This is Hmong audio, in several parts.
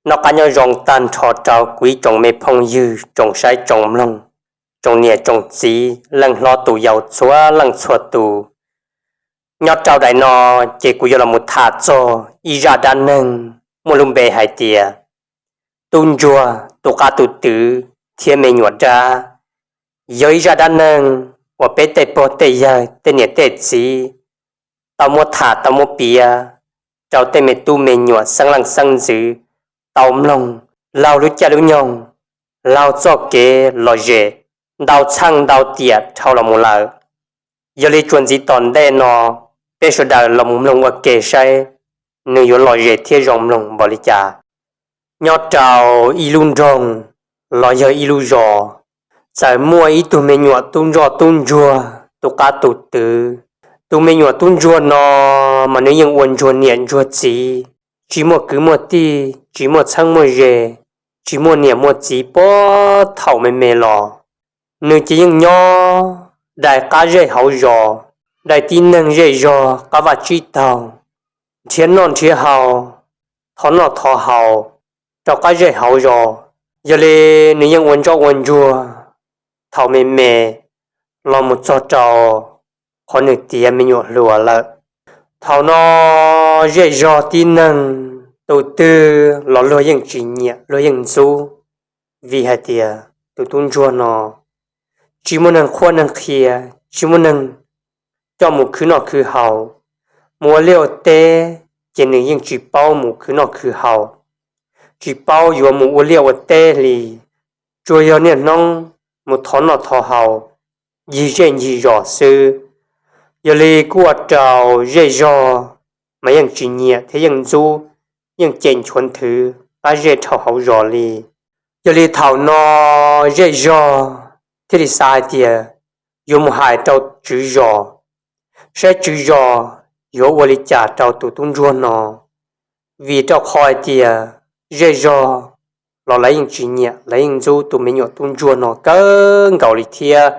Noj qab nyob zoo tag nrho rau kuv ib tsoom me phooj ywg, tsoom saib tsoom mloog, tsoom niam tsoom txiv, leej hlob tus yau txhua leej txhua tus. Nyob rau daim no ces kuv yuav los mus tham txog ib zaj dab neeg muaj lub npe hais tias tub ntsuag, tus qab tus twv thiab me nyuam dab. Yog ib zaj dab neeg uas peb tej pog tej yawg, tej niam tej txiv tau muab tham tau muab piav rau tej me tub me nyuam xeeb leej xeeb ntxwv tau mloog laug lub caij lub nyoog, laug txoj kev lom zem ntau txheej ntau tiam dhau los mus lawm. Yog li tsuas ntxiv tom ntej no, peb sawv daws los mus mloog ua ke saib nws yuav lom zem thiab zoo mloog npaum li cas. Nyob rau ib lub nroog los yog ib lub zos, txawm muaj ib tug me nyuam tub ntsoj tub ntsuag, tus qab tus twv. Tus me nyuam tub ntsuag no mas nws yeej ua ntsuag niam ntsuag txiv, tsis muaj kwv muaj tij, tsis muaj txheeb muaj ze, tsis muaj niam muaj txiv puag thaum me me los. Nws ces yeej nyob dai qab zej hauv zos, dai tib neeg zej zog qab vaj tsib taug, nrhiav noj nrhiav haus, thov noj thov haus rau qab zej hauv zos. Yog li nws yeej ua ntsoj ua ntsuag thaum me me los mus txog rau qhov nws tiav me nyuam hluas lawm. Thaum no zej zog tib neeg tus twg los luag yeej tsis nyiam, luag yeej ntxub, vim hais tias tus tub ntsuag no tsis muaj neeg qhuab neeg qhia, tsis muaj neeg coj mus khwv noj khwv haus, mus ua liaj ua teb, ces nws yeej tsis paub mus khwv noj khwv haus, tsis paub yuav mus ua liaj ua teb li, tsuas yog niaj hnub mus thov noj thov haus, ncig zej ncig zos xwb. Yog li kuj ua rau zej zog mas yeej tsis nyiam thiab yeej ntxub, yeej cem nchuav nthwv qab zej dhau hauv zos li. Yog li thaum no zej zog thiaj li xav hais tias yuav mus hais rau tswv zos, saib tswv zos yuav ua li cas rau tus tub ntsuag no, vim rau qhov hais tias zej zog los lawv yeej tsis nyiam, lawv yeej ntxub tus me nyuam tub ntsuag no kawg nkaus li thiab.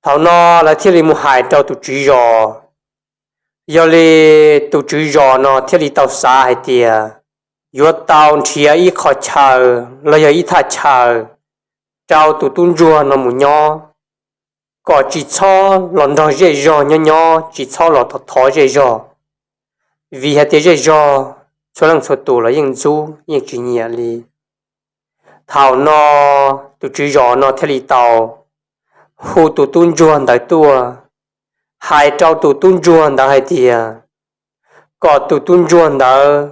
Thaum no lawv thiaj li mus hais rau tus tswv zos. Yog li tus tswv zos no thiaj li tau xav hais tias yuav tau nrhiav ib qho chaw los yog ib thaj chaw rau tus tub ntsuag no mus nyob, kom tsis txhob los nrog zej zog nyob nyob, tsis txhob los thov thov zej zog, vim hais tias zej zog txhua leej txhua tus los yeej ntxub yeej tsis nyiam li. Thaum no tus tswv zos no thiaj li tau hu tus tub ntsuag ntawd tuaj, hais rau tus tub ntsuag ntawd hais tias kom tus tub ntsuag ntawd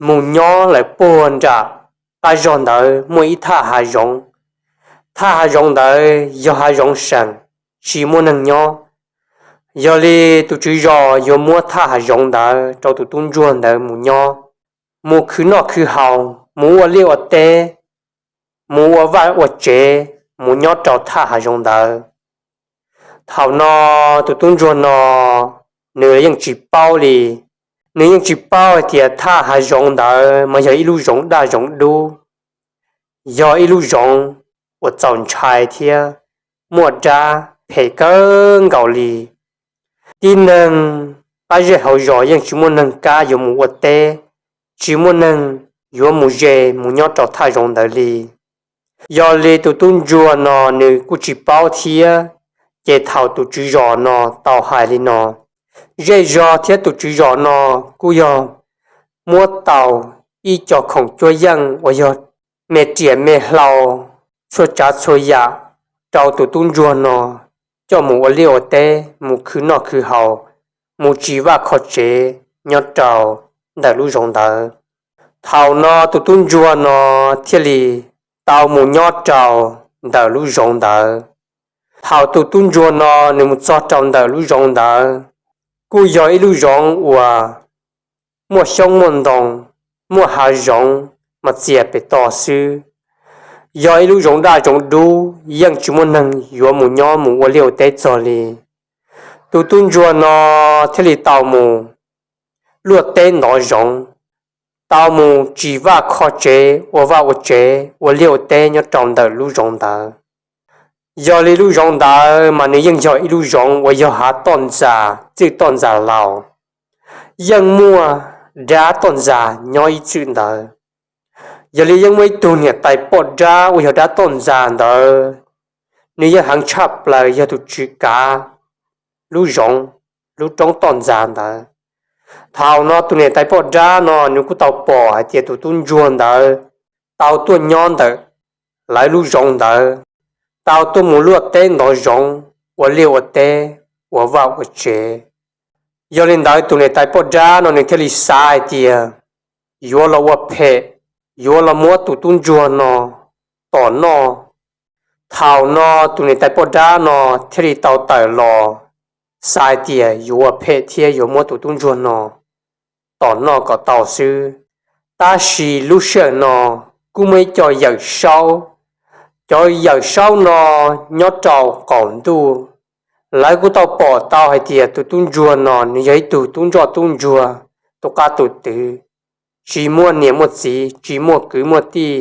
mus nyob lawm puag nram qab zog ntawd muaj ib thaj hav zoov. Thaj hav zoov ntawd yog hav zoov seem, tsis muaj neeg nyob. Yog li tus tswv zos yuav muab thaj hav zoov ntawd rau tus tub ntsuag ntawd mus nyob, mus khwv noj khwv haus, mus ua liaj ua teb, mus ua vaj ua tsev, mus nyob rau thaj hav zoov ntawd. Thaum no tus tub ntsuag no nws yeej tsis paub li, nws yeej tsis paub hais tias thaj hav zoov ntawd mas yog ib lub zoov daj zoov dub, yog ib lub zoov uas txaus ntshai thiab muaj dab phem kawg nkaus li. Tib neeg qab zej hauv zos yeej tsis muaj neeg kam yuav mus ua teb, tsis muaj neeg yuav mus ze mus nyob rau thaj zoov ntawd li. Yog li tus tub ntsuag no nws kuj tsis paub thiab, ces thaum tus tswv zos no tau hais li no, zej zog thiab tus tswv zos no kuj yog muab tau ib co khoom cuab yeej uas yog me riam me hlau, txhua tsav txhua yam rau tus tub ntsuag no coj mus ua liaj ua teb, mus khwv noj khwv haus, mus tsim vaj kho tsev nyob rau ntawm lub zoov ntawd. Thaum no tus tub ntsuag no thiaj li tau mus nyob rau ntawm lub zoov ntawd. Thaum tus tub ntsuag no nws mus txog rau ntawm lub zoov ntawd, kuj yog ib lub zoov uas muaj xyoob muaj ntoo, muaj hav zoov mas txias pem toj xwb. Yog ib lub zoov daj zoov dub, yeej tsis muaj neeg yuav mus nyob mus ua liaj ua teb txog li. Tus tub ntsuag no thiaj li tau mus luaj teb ntov zoov, tau mus tsim vaj kho tsev, ua vaj ua tsev, ua liaj ua teb nyob rau ntawm lub zoov ntawd. Yog li lub zoov ntawd mas nws yeej yog ib lub zoov uas yog hav toj ntxas, txwj toj ntxas laus, yeej muaj dab toj ntxas nyob ib txwm ntawd. Yog li yeej muaj ib tug niam tais poj dab uas yog dab toj ntxas ntawd, nws yeej heev tshaj plaws yog tus tswv kav lub zoov, lub roob toj ntxas ntawd. Thaum no tus niam tais poj dab no nws kuj tau pom hais tias tus tub ntsuag ntawd tau tuaj nyob ntawm lawv lub zoov ntawd, tau tuaj mus luaj teb ntov zoov, ua liaj ua teb, ua vaj ua tsev. Yog li ntawd tus niam tais poj dab no nws thiaj li xav hais tias yuav los ua phem, yuav los muab tus tub ntsuag no tom noj. Thaum no tus niam tais poj dab no thiaj li tau tawm los xav hais tias yuav ua phem thiab yuav muab tus tub ntsuag no tom noj kom tau xwb. Tab sis lub sij hawm no kuj muaj ib co yawm saub. Cov yawm saub no nyob rau qaum ntuj, lawv kuj tau pom tau hais tias tus tub ntsuag no nws yog ib tug tub ntsoj tub ntsuag, tus qab tus twv, tsis muaj niam muaj txiv, tsis muaj kwv muaj tij.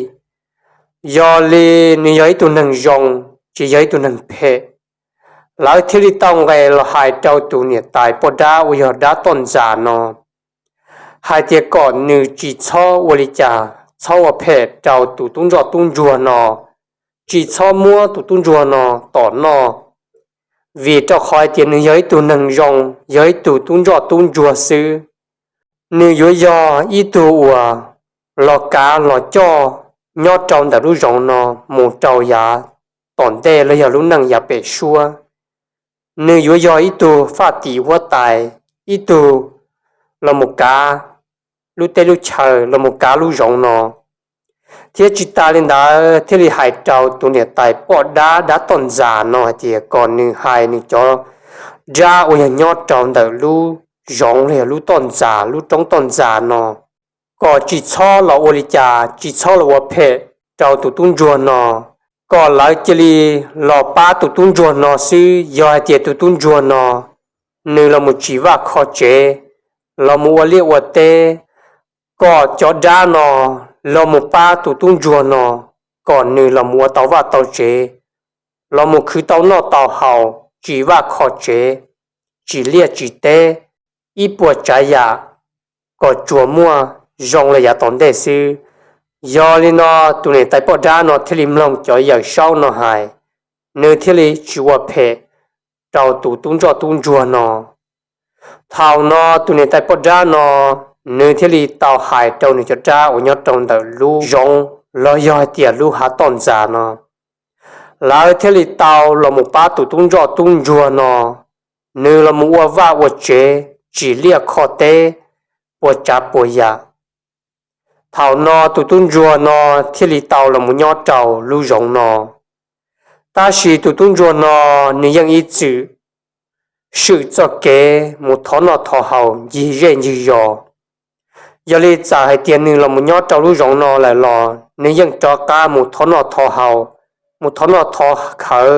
Yog li nws yog ib tug neeg zoo, tsis yog ib tug neeg phem. Lawv thiaj li tau nqes los hais rau tus niam tais poj dab uas yog dab toj ntxas no hais tias kom nws tsis txhob ua li cas, txhob ua phem rau tus tub ntsoj tub ntsuag no, tsis txhob muab tus tub ntsuag no tom noj, vim rau qhov hais tias nws yog ib tug neeg zoo, yog ib tug tub ntsoj tub ntsuag xwb. Nws yuav yog ib tug uas los kav los coj nyob rau ntawm lub zoov no mus rau yav tom ntej los yog lub neej yav pem suab. Nws yuav yog ib tug faj tim huab tais, ib tug los mus kav lub teb lub chaw, los mus kav lub zoov no. Thiab tsis tas li ntawd thiaj li hais rau tus niam tais poj dab dab toj ntxas no hais tias kom nws hais nws cov dab uas yog nyob rau ntawm lub zoov los yog lub toj ntxas, lub roob toj ntxas no, kom tsis txhob los ua li cas, tsis txhob los ua phem rau tus tub ntsuag no, kom lawv cia li los pab tus tub ntsuag no xwb. Yog hais tias tus tub ntsuag no nws los mus tsim vaj kho tsev, los mus ua liaj ua teb, kom cov dab no los mus pab tus tub ntsuag no, kom nws los mus ua tau vaj tau tsev, los mus khwv tau noj tau haus, tsim vaj kho tsev, tsim liaj tsim teb, ib puas tsav yam, kom tsuas muaj zoo li yav tom ntej xwb. Yog li no tus niam tais poj dab no thiaj li mloog cov yawm saub no hais, nws thiaj li tsis ua phem rau tus tub ntsoj tub ntsuag no. Thaum no tus niam tais poj dab no nws thiaj li tau hais rau nws cov dab uas nyob rau ntawm lub zoov los yog hais tias lub hav toj ntxas no, lawv thiaj li tau los mus pab tus tub ntsoj tub ntsuag no, nws los mus ua vaj ua tsev, tsim liaj kho teb, puas tsav puas yam. Thaum no tus tub ntsuag no thiaj li tau los mus nyob rau lub zoov no. Tab sis tus tub ntsuag no nws yeej ib txwm swm txoj kev mus thov noj thov haus ncig zej ncig zos. Yog li txawm hais tias nws los mus nyob rau lub zoov no lawm los nws yeej rov qab mus thov noj thov haus, mus thov noj thov khawv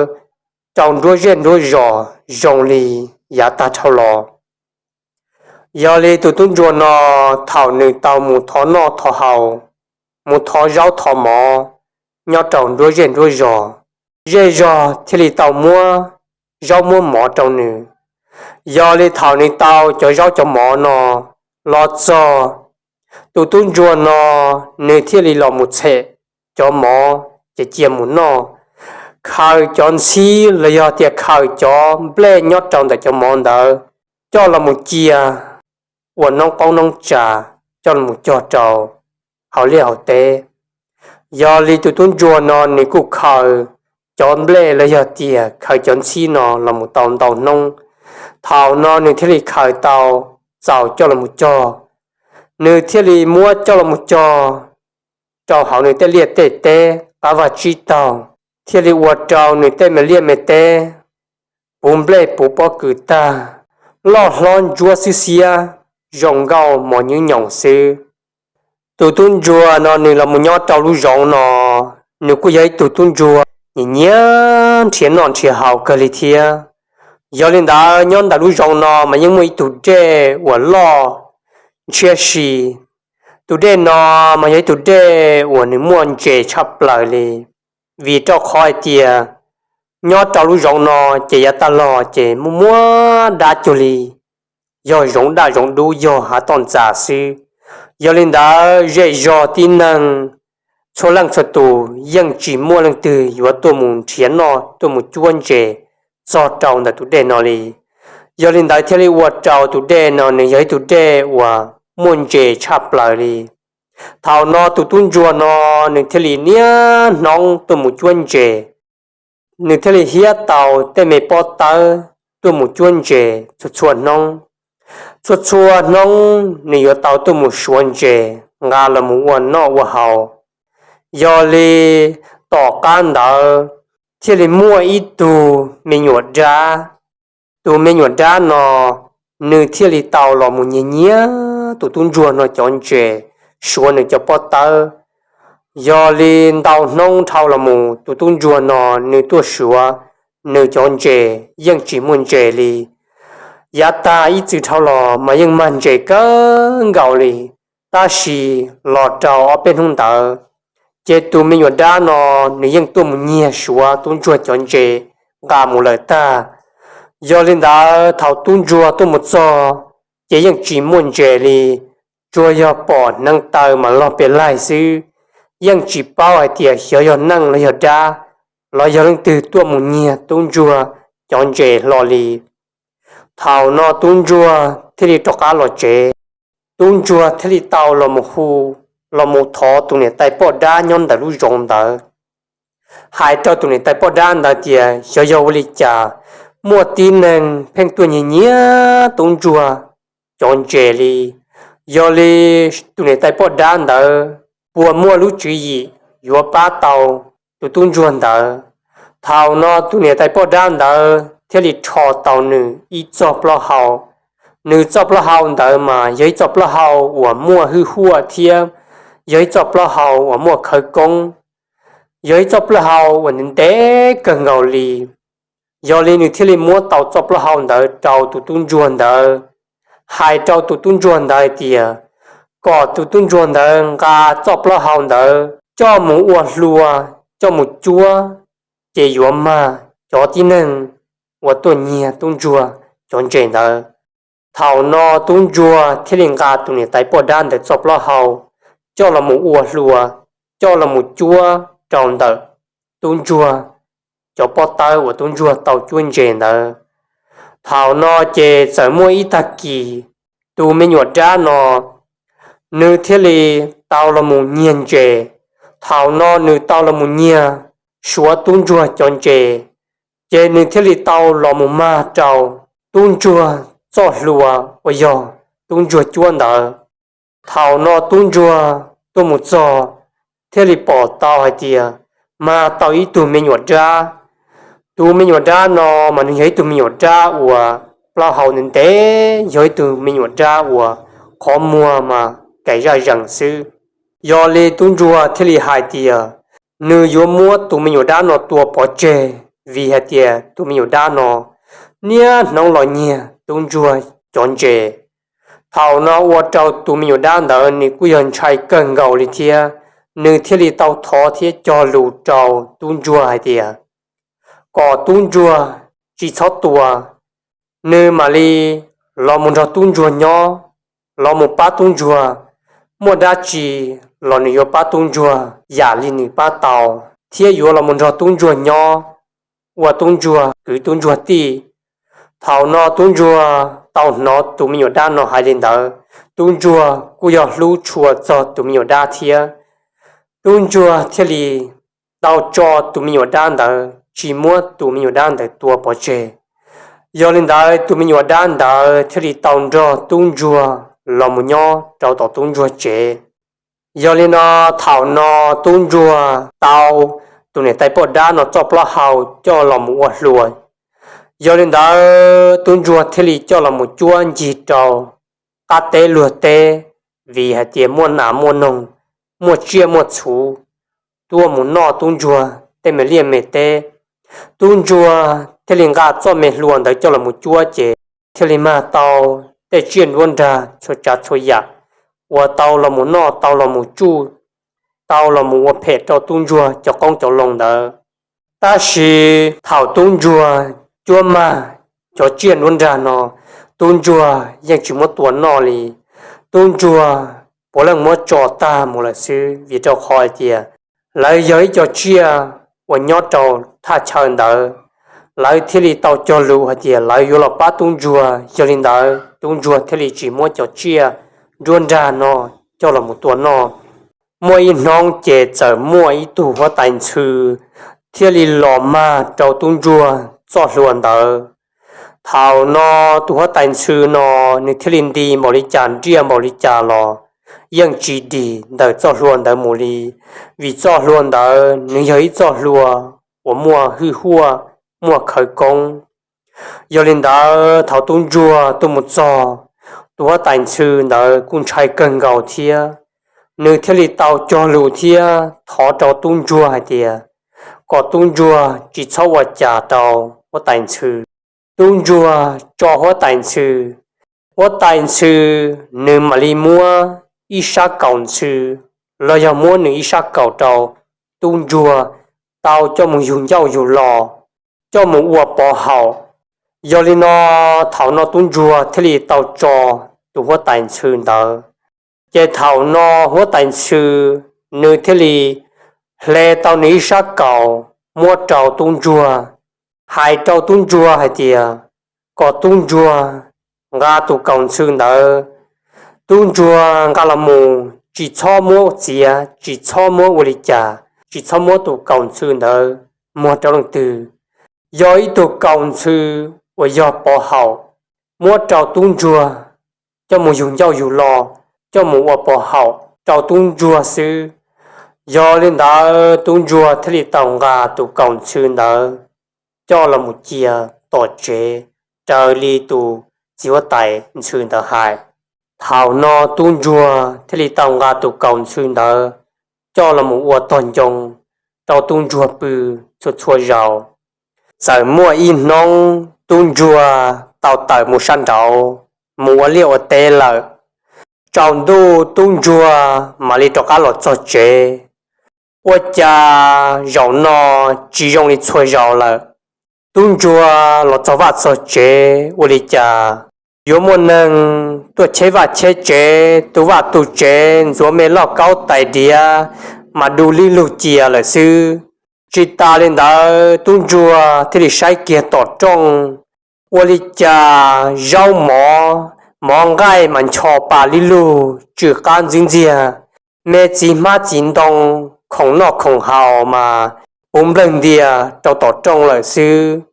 rau nruab zej nruab zos zoo li yav tag dhau los. Yog li tus tub ntsuag no thaum nws tau mus thov noj thov haus, mus thov zaub thov mov nyob rau nruab zej nruab zos, zej zog thiaj li tau muab zaub muab mov rau nws. Yog li thaum nws tau cov zaub cov mov no los txog, tus tub ntsuag no nws thiaj li los mus txhem cov mov ces cia mus noj, khaws cov ntxhib los yog tias khaws cov nplej nyob rau ntawm cov mov ntawd coj los mus cia ua noob qoob noob tsav coj los mus cog rau hauv liaj hauv teb. Yog li tus tub ntsuag no nws kuj khaws cov nplej los yog tias khaws cov ntxhib no los mus tau ntau hnub. Thaum no nws thiaj li khaws tau txaus coj los mus cog. Nws thiaj li muab coj los mus cog rau hauv nws tej liaj tej teb qab vaj tsib taug, thiaj li ua rau nws tej me liaj me teb puv nplej puv pob kws tag, loj hlob ntsuab xwb xiab, zoo nkauj mos nyuj nyoos xwb. Tus tub ntsuag no nws los mus nyob rau lub zoov no, nws kuj yog ib tug tub ntsuag nyiam nyiam nrhiav noj nrhiav haus kawg li thiab. Yog li ntawd nyob ntawm lub zoov no mas yeej muaj ib tug dej uas loj ntshiab si. Tus dej no mas yog ib tug dej uas nws muaj ntses tshaj plaws li, vim rau qhov hais tias nyob rau lub zoov no ces yav tag los ces muaj muab dab cuag li yog zoov daj zoov dub yog hav toj ntxas xwb. Yog li ntawd zej zog tib neeg txhua leej txhua tus yeej tsis muaj leej twg yuav tuaj mus nrhiav noj tuaj mus cuab ntses txog rau ntawm tus dej no li. Yog li ntawd thiaj li ua rau tus dej no nws yog ib tug dej uas muaj ntses tshaj plaws li. Thaum no tus tub ntsuag no nws thiaj li niaj hnub tuaj mus cuab ntses. Nws thiaj li hiab tau tej me pob tawb tuaj mus cuab ntses txhua txhua hnub. Txhua txhua hnub nws yuav tau tuaj mus suav ntses nqa los mus ua noj ua haus. Yog li tom qab ntawd thiaj li muaj ib tug me nyuam dab. Tus me nyuam dab no nws thiaj li tau los mus nyiag nyiag tus tub ntsuag no cov ntses, suav nws cov pob tawb. Yog li ntau hnub dhau los mus tus tub ntsuag no nws tuaj suav nws cov ntses yeej tsis muaj ntses li. Yav tag ib txwm dhau los mas yeej mag ntses kawg nkaus li. Tab sis los rau ob peb hnub ntawd, ces tus me nyuam dab no nws yeej tuaj mus nyiag suav tub ntsuag cov ntses nqa mus lawm tag. Yog li ntawd thaum tub ntsuag tuaj mus txog, ces yeej tsis muaj ntses li, tsuas yog pom hneev taw mas log pes laig xwb. Yeej tsis paub hais tias xyov yog neeg los yog dab, los yog leej twg tuaj mus nyiag tub ntsuag cov ntses hlo li. Thaum no tub ntsuag thiaj li rov qab los tsev. Tub ntsuag thiaj li tau los mus hu, los mus thov tus niam tais poj dab nyob ntawm lub zoov ntawd, hais rau tus niam tais poj dab ntawd tias xyov yog ua li cas muaj tib neeg pheej tuaj nyiag nyiag tub ntsuag cov ntses li. Yog li tus niam tais poj dab ntawd puas muaj lub tswv yim yuav pab tau tus tub ntsuag ntawd? Thaum no tus niam tais poj dab ntawd thiaj li rho tau nws ib txoj plaub hau. Nws txoj plaub hau ntawd mas yog ib txoj plaub hau uas muaj hwj huam thiab yog ib txoj plaub hau uas muaj khawv koob, yog ib txoj plaub hau uas ntev ntev kawg nkaus li. Yog li nws thiaj li muab tau txoj plaub hau ntawd rau tus tub ntsuag ntawd, hais rau tus tub ntsuag ntawd tias kom tus tub ntsuag ntawd nqa txoj plaub hau ntawd coj mus ua hlua, coj mus cuab, ces yuav mag cov tib neeg uas tuaj nyiag tub ntsuag cov ntses ntawd. Thaum no tub ntsuag thiaj li nqa tus niam tais poj dab ntawd txoj plaub hau coj los mus ua hlua, coj los mus cuab rau ntawm tub ntsuag cov pob tawb uas tub ntsuag tau cuab ntses ntawd. Thaum no ces txawm muaj ib tag kis, tus me nyuam dab no nws thiaj li tau los mus nyiag ntses. Thaum no nws tau los mus nyiag suav tub ntsuag cov ntses, ces nws thiaj li tau los mus mag rau tub ntsuag txoj hlua uas yog tub ntsuag cuab ntawd. Thaum no tub ntsuag tuaj mus txog, thiaj li pom tau hais tias mag tau ib tug me nyuam dab. Tus me nyuam dab no mas nws yog ib tug me nyuam dab uas plaub hau ntev ntev, yog ib tug me nyuam dab uas qhov muag mas kais zaj zees xwb. Yog li tub ntsuag thiaj li hais tias nws yuav muab tus me nyuam dab no tua pov tseg, vim hais tias tus me nyuam dab no niaj hnub los nyiag tub ntsuag cov ntses. Thaum no ua rau tus me nyuam dab ntawd nws kuj yog ntshai kawg nkaus li thiab, nws thiaj li tau thov thiab cog lus rau tub ntsuag hais tias kom tub ntsuag tsis txhob tua, nws mam li los mus nrog tub ntsuag nyob, los mus pab tub ntsuag, muaj dab tsi los nws yuav pab tub ntsuag yam li nws pab tau, thiab yuav los mus nrog tub ntsuag nyob, ua tub ntsuag kwv tub ntsuag tij. Thaum no tub ntsuag tau hnov tus me nyuam dab no hais li ntawd, tub ntsuag kuj yog hlub tshua txog tus me nyuam dab thiab. Tub ntsuag thiaj li tau tso tus me nyuam dab ntawd, tsis muab tus me nyuam dab ntawd tua pov tseg. Yog li ntawd tus me nyuam dab ntawd thiaj li tau nrog tub ntsuag los mus nyob rau tom tub ntsuag tsev. Yog li no, thaum no tub ntsuag tau tus niam tais poj dab no txoj plaub hau coj los mus ua hlua. Yog li ntawd tub ntsuag thiaj li coj los mus cuab ncig rau qab teb luag teb, vim hais tias muaj nas muaj noog, muaj tsiaj muaj txhu, tuaj mus noj tub ntsuag tej me liaj me teb. Tub ntsuag thiaj li nqa txoj me hlua ntawd coj los mus cuab ces thiaj li mag tau tej tsiaj nruab nrag txhua tsav txhua yam uas tau los mus noj, tau los mus tsuj, tau los mus ua phem rau tub ntsuag cov qoob cov loo ntawd. Tab sis thaum tub ntsuag cuab mag cov tsiaj nruab nrag no, tub ntsuag yeej tsis muab tua noj li. Tub ntsuag puav leej muab tso tag mus lawm xwb, vim rau qhov hais tias Lawv yog ib co tsiaj uas nyob rau thaj chaw ntawd, lawv thiaj li tau cog lus hais tias lawv yuav los pab tub ntsuag. Yog li ntawd tub ntsuag thiaj li tsis muab cov tsiaj nruab nrag no coj los mus tua noj. Muaj ib hnub ces txawm muaj ib tug huab tais ntxhw thiaj li los mag rau tub ntsuag txoj hlua ntawd. Thaum no tus huab tais ntxhw no nws thiaj li nti npaum li cas nriaj npaum li cas los yeej tsis dim ntawm txoj hlua ntawd mus li, vim txoj hlua ntawd nws yog ib txoj hlua uas muaj hwj huaj, muaj khawv koob. Yog li ntawd thaum tub ntsuag tuaj mus txog, tus huab tais ntxhw ntawd kuj ntshai kawg nkaus thiab. Nws thiaj li tau cog lus thiab thov rau tub ntsuag hais tias kom tub ntsuag tsis txhob ua cas rau huab tais ntxhw. Tub ntsuag tso huab tais ntxhw, huab tais ntxhw nws mam li muab ib sab kaum ntxhw los yog muab nws ib sab kaum rau tub ntsuag tau coj mus yug ncauj yug lo, coj mus ua pov haum. Yog li no thaum no tub ntsuag thiaj li tau tso tus huab tais ntxhw ntawd. Ces thaum no huab tais ntxhw nws thiaj li hle tau nws ib sab kaum muab rau tub ntsuag, hais rau tub ntsuag hais tias kom tub ntsuag nqa tus kaum ntxhw ntawd, tub ntsuag nqa los mus tsis txhob muab txiav, tsis txhob muab ua li cas, tsis txhob muab tus kaum ntxhw ntawd muag rau leej twg. Yog ib tug kaum ntxhw uas yog pov haum, muab rau tub ntsuag coj mus yug ncauj yug lo, coj mus ua pov haum rau tub ntsuag xwb. Yog li ntawd tub ntsuag thiaj li tau nqa tus kaum ntxhw ntawd coj los mus cia tom tsev raws li tus txiv huab tais ntxhw ntawd hais. Thaum no tub ntsuag thiaj li tau nqa tus kaum ntxhw ntawd coj los mus ua tog ncoo rau tub ntsuag pw txhua txhua zaus. Txawm muaj ib hnub tub ntsuag tau tawm mus sab nraud mus ua liaj ua teb lawm, tsaus ntuj tub ntsuag mam li rov qab los txog tsev. Ua cas zaum no tsis zoo li txhua zaus lawm. Tub ntsuag los txog vaj txog tsev ua li cas yuav muaj neeg tuaj cheb vaj cheb tsev, tu vaj tu tsev, ntxuav me lauj kaub tais diav mas du li lug cia lawm xwb. Tsis tas li ntawd tub ntsuag thiaj li saib kiag tom rooj, ua li cas zaub mov, mov nqaij mas ncho pa li lug tsw qab ntxwb ntxiag, me txiv hmab txiv ntoo, khoom noj khoom haus mas puv nplawg ntias rau tom rooj lawm xwb.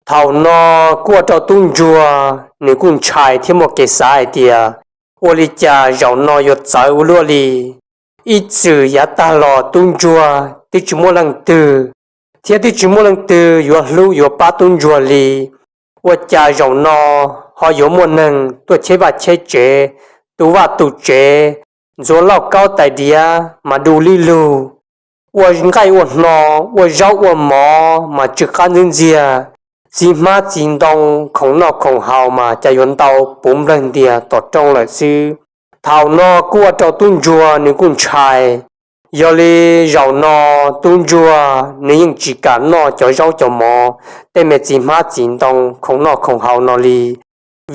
Thaum no kuj ua rau tub ntsuag nws kuj ntshai thiab muaj kev xav hais tias ua li cas zaum no yuav txawv ua luaj li. Ib txwm yav tag los tub ntsuag twb tsis muaj leej twg, thiab twb tsis muaj leej twg yuav hlub yuav pab tub ntsuag li. Ua cas zaum no ho yuav muaj neeg tuaj cheb vaj cheb tsev, tu vaj tu tsev, ntxuav lauj kaub tais diav mas du li lug, ua nqaij ua hno, ua zaub ua mov mas tsw qab ntxwb ntxiag, txiv hmab txiv ntoo, khoom noj khoom haus mas cas yuav ntau puv nplawg ntias tom rooj lawm xwb. Thaum no kuj ua rau tub ntsuag nws kuj ntshai. Yog li zaum no tub ntsuag nws yeej tsis kam noj cov zaub cov mov, tej me txiv hmab txiv ntoo, khoom noj khoom haus no li,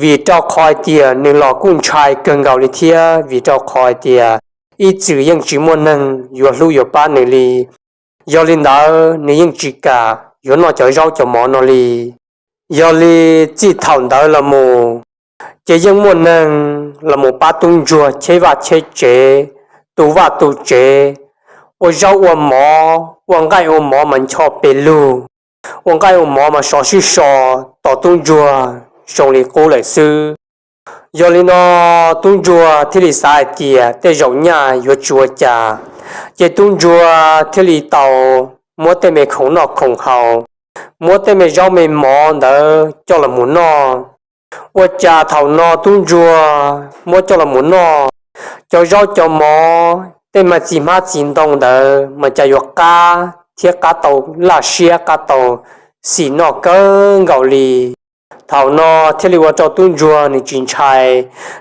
vim rau qhov hais tias nws los kuj ntshai kawg nkaus li thiab vim rau qhov hais tias ib txwm yeej tsis muaj neeg yuav hlub yuav pab nws li. Yog li ntawd nws yeej tsis kam yuav noj cov zaub cov mov no li. Yog li txij thaum ntawd los mus, ces yeej muaj neeg los mus pab tub ntsuag cheb vaj cheb tsev, tu vaj tu tsev, ua zaub ua mov, ua nqaij ua mov mas ncho pes lug, ua nqaij ua mov mas sov sib so, tos tub ntsuag zoo li qub lawm xwb. Yog li no tub ntsuag thiaj li xav hais tias tej zaum nyaj yuav tsis ua cas, ces tub ntsuag thiaj li tau muab tej me khoom noj khoom haus, muab tej me zaub me mov ntawd coj los mus noj. Ua cas thaum no tub ntsuag muab coj los mus noj, cov zaub cov mov, tej me txiv hmab txiv ntoo ntawd mas cas yuav qab thiab qab tau laj siab qab tau xim noj kawg nkaus li. Thaum no thiaj li ua rau tub ntsuag nws tsis ntshai,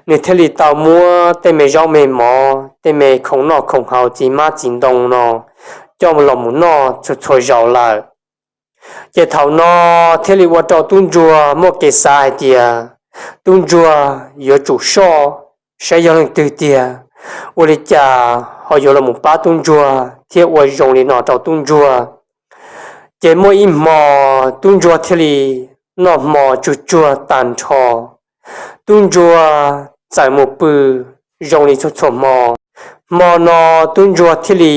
nws thiaj li tau muab tej me zaub me mov, tej me khoom noj khoom haus txiv hmab txiv ntoo no coj los mus noj txhua txhua zaus lawm. Ces thaum no thiaj li ua rau tub ntsuag muaj kev xav hais tias tub ntsuag yuav tsum soj saib yog leej twg tiag, ua li cas ho yuav los mus pab tub ntsuag thiab ua zoo li no rau tub ntsuag. Ces muaj ib hmo tub ntsuag thiaj li noj hmo tsuag tsuag tag nrho, tub ntsuag txawm mus pw zoo li txhua txhua hmo. Hmo no tub ntsuag thiaj li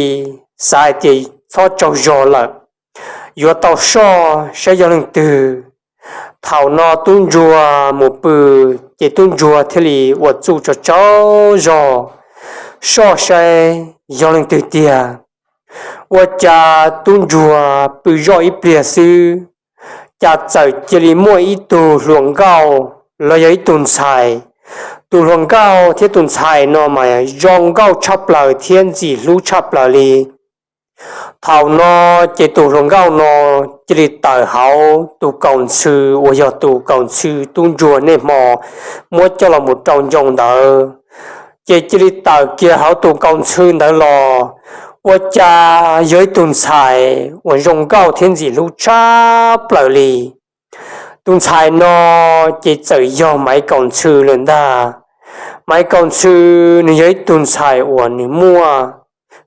xav hais tias txhob tsaug zog lawm, yuav tau soj saib yog leej twg. Thaum no tub ntsuag mus pw, ces tub ntsuag thiaj li ua txuj tsaug tsaug zog soj saib yog leej twg tiag. Ua cas tub ntsuag pw zoj ib pliag xwb, cas txawm cia li muaj ib tug hluas nkauj los yog ib tug ntxhais. Tus hluas nkauj thiab tus ntxhais no mas zoo nkauj tshaj plaws thiab ntxim hlub tshaj plaws li. Thaum no ces tus hluas nkauj no cia li tawm hauv tus kaus ntxhw uas yog tus kaus ntxhw tub ntsuag niaj hmo muab coj los mus rau ncoo ntawd, ces cia li tawm kiag hauv tus kaus ntxhw ntawd los, ua cas yog ib tug ntxhais uas zoo nkauj thiab ntxim hlub tshaj plaws li. Tus ntxhais no ces txawm yog Maiv Kaus Ntxhw lawm ntag. Maiv Kaus Ntxhw nws yog ib tug ntxhais uas nws muaj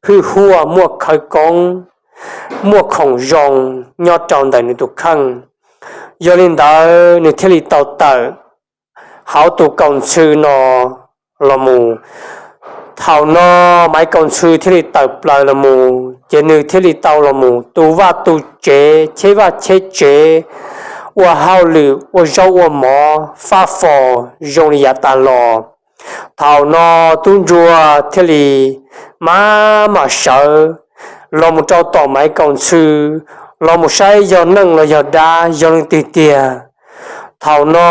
hwj huaj, muaj khawv koob, muaj khoom zoo nyob rau ntawm nws tus kheej. Yog li ntawd nws thiaj li tau tawm hauv tus kaus ntxhw no los mus. Thaum no Maiv Kaus Ntxhw thiaj li tawm plaws los mus, ces nws thiaj li tau los mus tu vaj tu tsev, cheb vaj cheb tsev, ua hauj lwm ua zaub ua mov fab fo zoo li yav tas los. Thaum no tub ntsuag thiaj li maj mam sawv los mus rau tom Maiv Kaus Ntxhw, los mus saib yog neeg los yog dab, yog leej twg tiag. Thaum no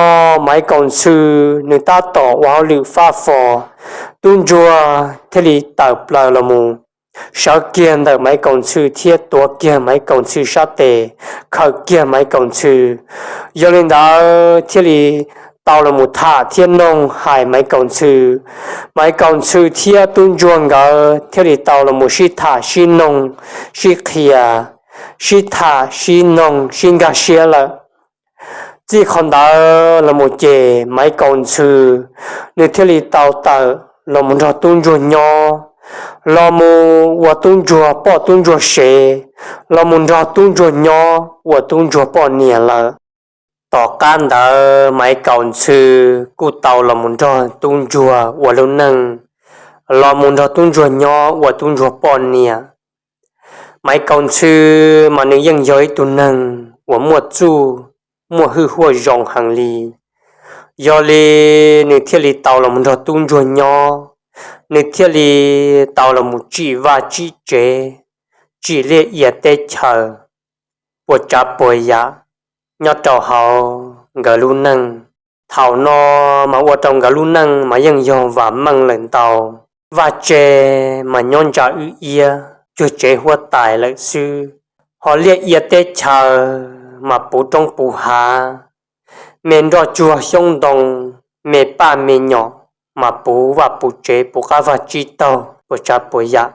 Maiv Kaus Ntxhw nws tab tom ua hauj lwm fab fo, tub ntsuag thiaj li tawm plaws los mus, sawv kiag ntawm Maiv Kaus Ntxhw thiab tuav kiag Maiv Kaus Ntxhw sab tes, khawm kiag Maiv Kaus Ntxhw. Yog li ntawd thiaj li tau los mus tham thiab noog hais Maiv Kaus Ntxhw. Maiv Kaus Ntxhw thiab tub ntsuag nkawd thiaj li tau los mus sib tham sib noog, sib qhia, sib tham sib noog sib nkag siab lawm. Txij qhov ntawd los mus ces Maiv Kaus Ntxhw nws thiaj li tau tawm los mus nrog tub ntsuag nyob, los mus ua tub ntsuag poj tub ntsuag sev, los mus nrog tub ntsuag nyob ua tub ntsuag poj niam lawm. Tom qab ntawd Maiv Kaus Ntxhw kuj tau los mus nrog tub ntsuag ua lub neej, los mus nrog tub ntsuag nyob ua tub ntsuag poj niam. Maiv Kaus Ntxhw mas nws yeej yog ib tug neeg uas muaj txuj, muaj hwj huaj zoo heev li. Yog li nws thiaj li tau los mus nrog tub ntsuag nyob, nws thiaj li tau los mus tsim vaj tsim tsev, tsim liaj ia teb chaws, puas tsav puas yam nyob rau hauv nkawd lub neej. Thaum no mas ua rau nkawd lub neej mas yeej yog vam meej lawm ntau. Vaj tse mas nyob ntsa wb iab cuag tsev huab tais lawm xwb, ho liaj ia teb chaws mas puv roob puv hav, me nroj tsuag xyoob ntoo, me paj me nyom mas puv vaj puv tsev puv qab vag tsib taug puas tsav puas yam.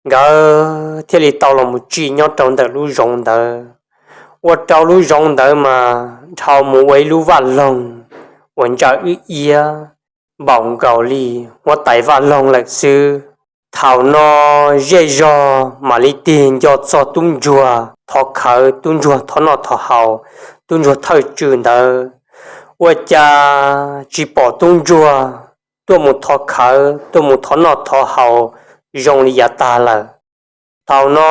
Nkawd thiaj li tau los mus tsim nyob rau ntawm lub zoov ntawd. Ua rau lub zoov ntawd mas dhau mus ua ib lub vaj loog uas ntsa wb iab npaum nkaus li huab tais vaj loog lawm xwb. Thaum no zej zog mam li tig nco txog tub ntsuag thov khawv, tub ntsuag thov noj thov haus, tub ntsuag thawj tswm ntawd. Ua cas tsis pom tub ntsuag tuaj mus thov khawv, tuaj mus thov noj thov haus zoo li yav tag lawm. Thaum no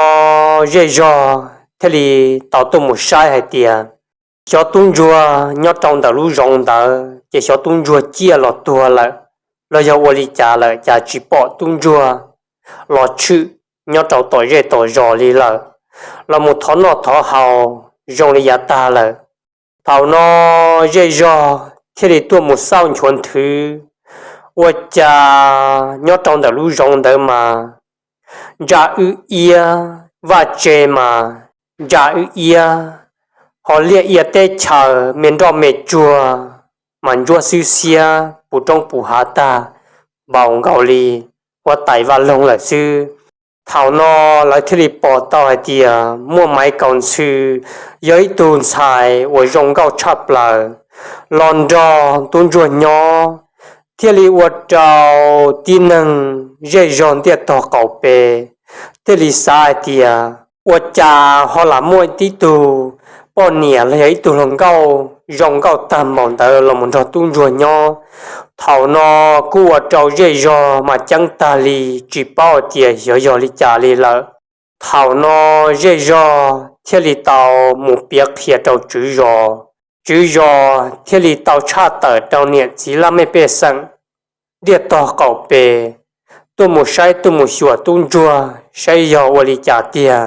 zej zog thiaj li tau tuaj mus saib hais tias xyov tub ntsuag nyob rau ntawm lub zoov ntawd ces xyov tub ntsuag ciaj los tuag lawm los yog ua li cas lawm, cas tsis pom tub ntsuag los tshwm nyob rau tom zej tom zos li lawm, los mus thov noj thov haus zoo li yav tag lawm. Thaum no zej zog thiaj li tuaj mus xauj nchuav nthwv, ua cas nyob rau ntawm lub zoov ntawd mas ntsa wb iab, vaj tse mas ntsa wb iab, ho liaj ia teb chaws me nroj me tsuag mas ntsuab xwb xiab puv roob puv hav tag npaum nkaus li huab tais vaj loog lawm xwb. Thaum no lawv thiaj li pom tau hais tias muaj Maiv Kaus Ntxhw yog ib tug ntxhais uas zoo nkauj tshaj plaws, los nrog tub ntsuag nyob, thiaj li ua rau tib neeg zej zog ntiaj tog qaum pes thiaj li xav hais tias, ua cas ho lam muaj tib tug poj niam los yog ib tug hluas nkauj zoo nkauj tag npaum ntawd los mus nrog tub ntsuag nyob. Thaum no kuj ua rau zej zog mas ceeb tag li, tsis paub hais tias xyov yog li cas li lawm. Thaum no zej zog thiaj li tau mus piav qhia rau tswv zos, tswv zos thiaj li tau tshaj tawm rau niam txiv laj mej pej xeem ntiaj tog qaum pes tuaj mus saib tuaj mus xyuas tub ntsuag saib yog ua li cas tiag.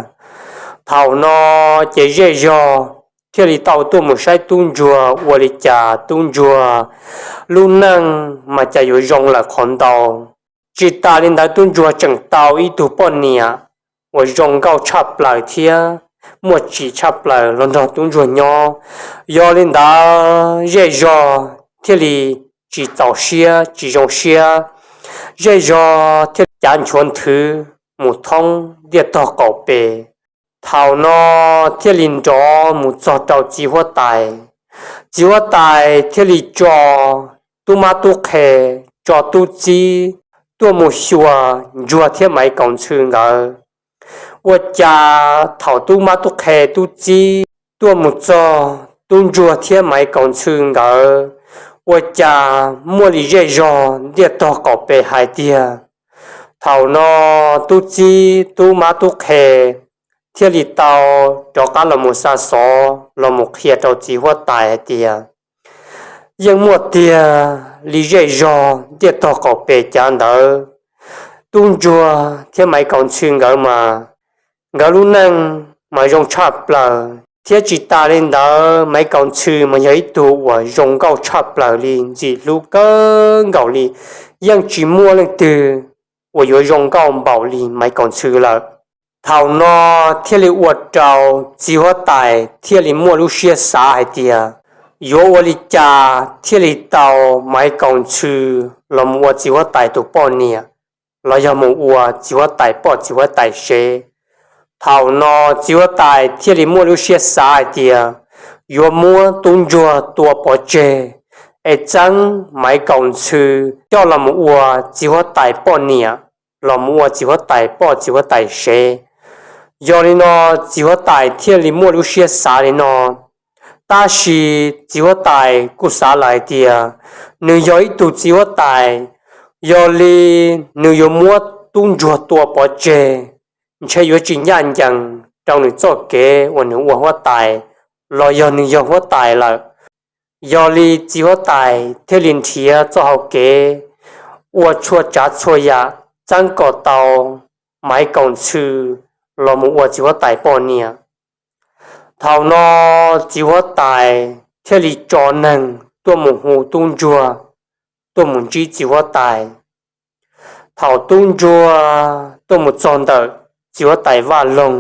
Thaum no ces zej zog thiaj li tau tuaj mus saib tub ntsuag ua li cas tub ntsuag lub neej mas cas yuav zoo lawm qhov ntau. Tsis tas li ntawd tub ntsuag tseem tau ib tug poj niam uas zoo nkauj tshaj plaws thiab muaj tsim tshaj plaws los nrog tub ntsuag nyob. Yog li ntawd zej zog thiaj li tsis txaus siab tsis zoo siab, zej zog thiaj li cav nchuav nthwv mus thoob ntiaj tog qaum pes. Thaum no thiaj li nrov mus txog rau txiv huab tais. Txiv huab tais thiaj li tso tub mab tub qhe, tso tub txib tuaj mus xyuas ntsuag thiab Maiv Kaus Ntxhw nkawd. Ua cas thaum tub mab tub qhe tub txib tuaj mus txog tub ntsuag thiab Maiv Kaus Ntxhw nkawd, ua cas muaj li zej zog ntiaj tog qaum pes hais tias. Thaum no tub txib tub mab tub qhe thiaj li tau rov qab los mus xa xov los mus qhia rau txiv huab tais hais tias, yeej muaj tiag li zej zog ntiaj tog qaum pes cav ntawd, tub ntsuag thiab Maiv Kaus Ntxhw nkawd mas, nkawd lub neej mas zoo tshaj plaws thiab tsis tas li ntawd Maiv Kaus Ntxhw mas yog ib tug uas zoo nkauj tshaj plaws li, ntxim hlub kawg nkaus li, yeej tsis muaj leej twg uas yuav zoo nkauj npaum li Maiv Kaus Ntxhw lawm. Thaum no thiaj li ua rau txiv huab tais thiaj li muaj lub siab xav hais tias, yuav ua li cas thiaj li tau Maiv Kaus Ntxhw los mus ua txiv huab tais tus poj niam, los yog mus ua txiv huab tais poj txiv huab tais sev. Thaum no txiv huab tais thiaj li muaj lub siab xav hais tias, yuav muab tub ntsuag tua pov tseg, es txeeb Maiv Kaus Ntxhw coj los mus ua txiv huab tais poj niam, los mus ua txiv huab tais poj txiv huab tais sev. Yog li no txiv huab tais thiaj li muaj lub siab xav li no. Tab sis txiv huab tais kuj xav lawm hais tias, nws yog ib tug txiv huab tais, yog li nws yuav muab tub ntsuag tua pov tseg, ntshe yuav tsis ncaj ncees rau nws txoj kev uas nws ua huab tais, los yog nws yog huab tais lawm. Yog li txiv huab tais thiaj li nrhiav txoj hau kev ua txhua tsav txhua yam txeeb kom tau Maiv Kaus Ntxhw los mus ua txiv huab tais poj niam. Thaum no txiv huab tais thiaj li tso neeg tuaj mus hu tub ntsuag tuaj mus ntsib txiv huab tais. Thaum tub ntsuag tuaj mus txog ntawm txiv huab tais vaj loog,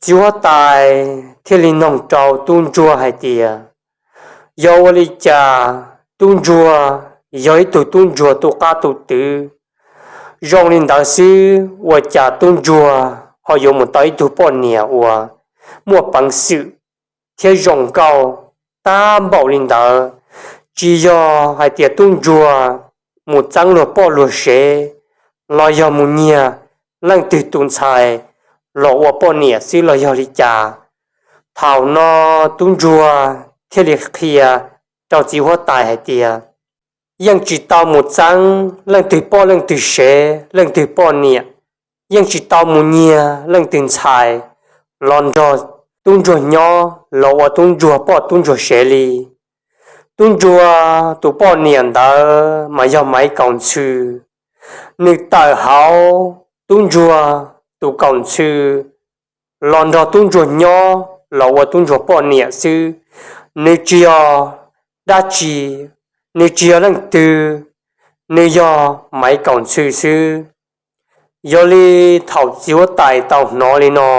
txiv huab tais thiaj li noog rau tub ntsuag hais tias, yog ua li cas tub ntsuag yog ib tug tub ntsuag tu qab tu twv zoo li ntawd xwb, ua cas tub ntsuag ho yuav mus tau ib tug poj niam uas muaj peev xwm thiab zoo nkauj tag npaum li ntawd? Tsis yog hais tias tub ntsuag mus txeeb luag poj luag sev, los yog mus nyiag leej twg tus ntxhais los ua poj niam xwb los yog li cas? Thaum no tub ntsuag thiaj li qhia rau txiv huab tais hais tias, yeej tsis tau mus txeeb leej twg poj leej twg sev leej twg poj niam, yeej tsis tau mus nyiag leej twg ntxhais los nrog tub ntsuag nyob los ua tub ntsuag poj tub ntsuag sev li. Tub ntsuag tus poj niam ntawd mas yog Maiv Kaus Ntxhw. Nws tawm hauv tub ntsuag tus Kaus Ntxhw los nrog tub ntsuag nyob los ua tub ntsuag poj niam xwb. Nws tsis yog dab tsi, nws tsis yog leej twg, nws yog Maiv Kaus Ntxhw xwb. Yog li thaum txiv huab tais tau hnov li no,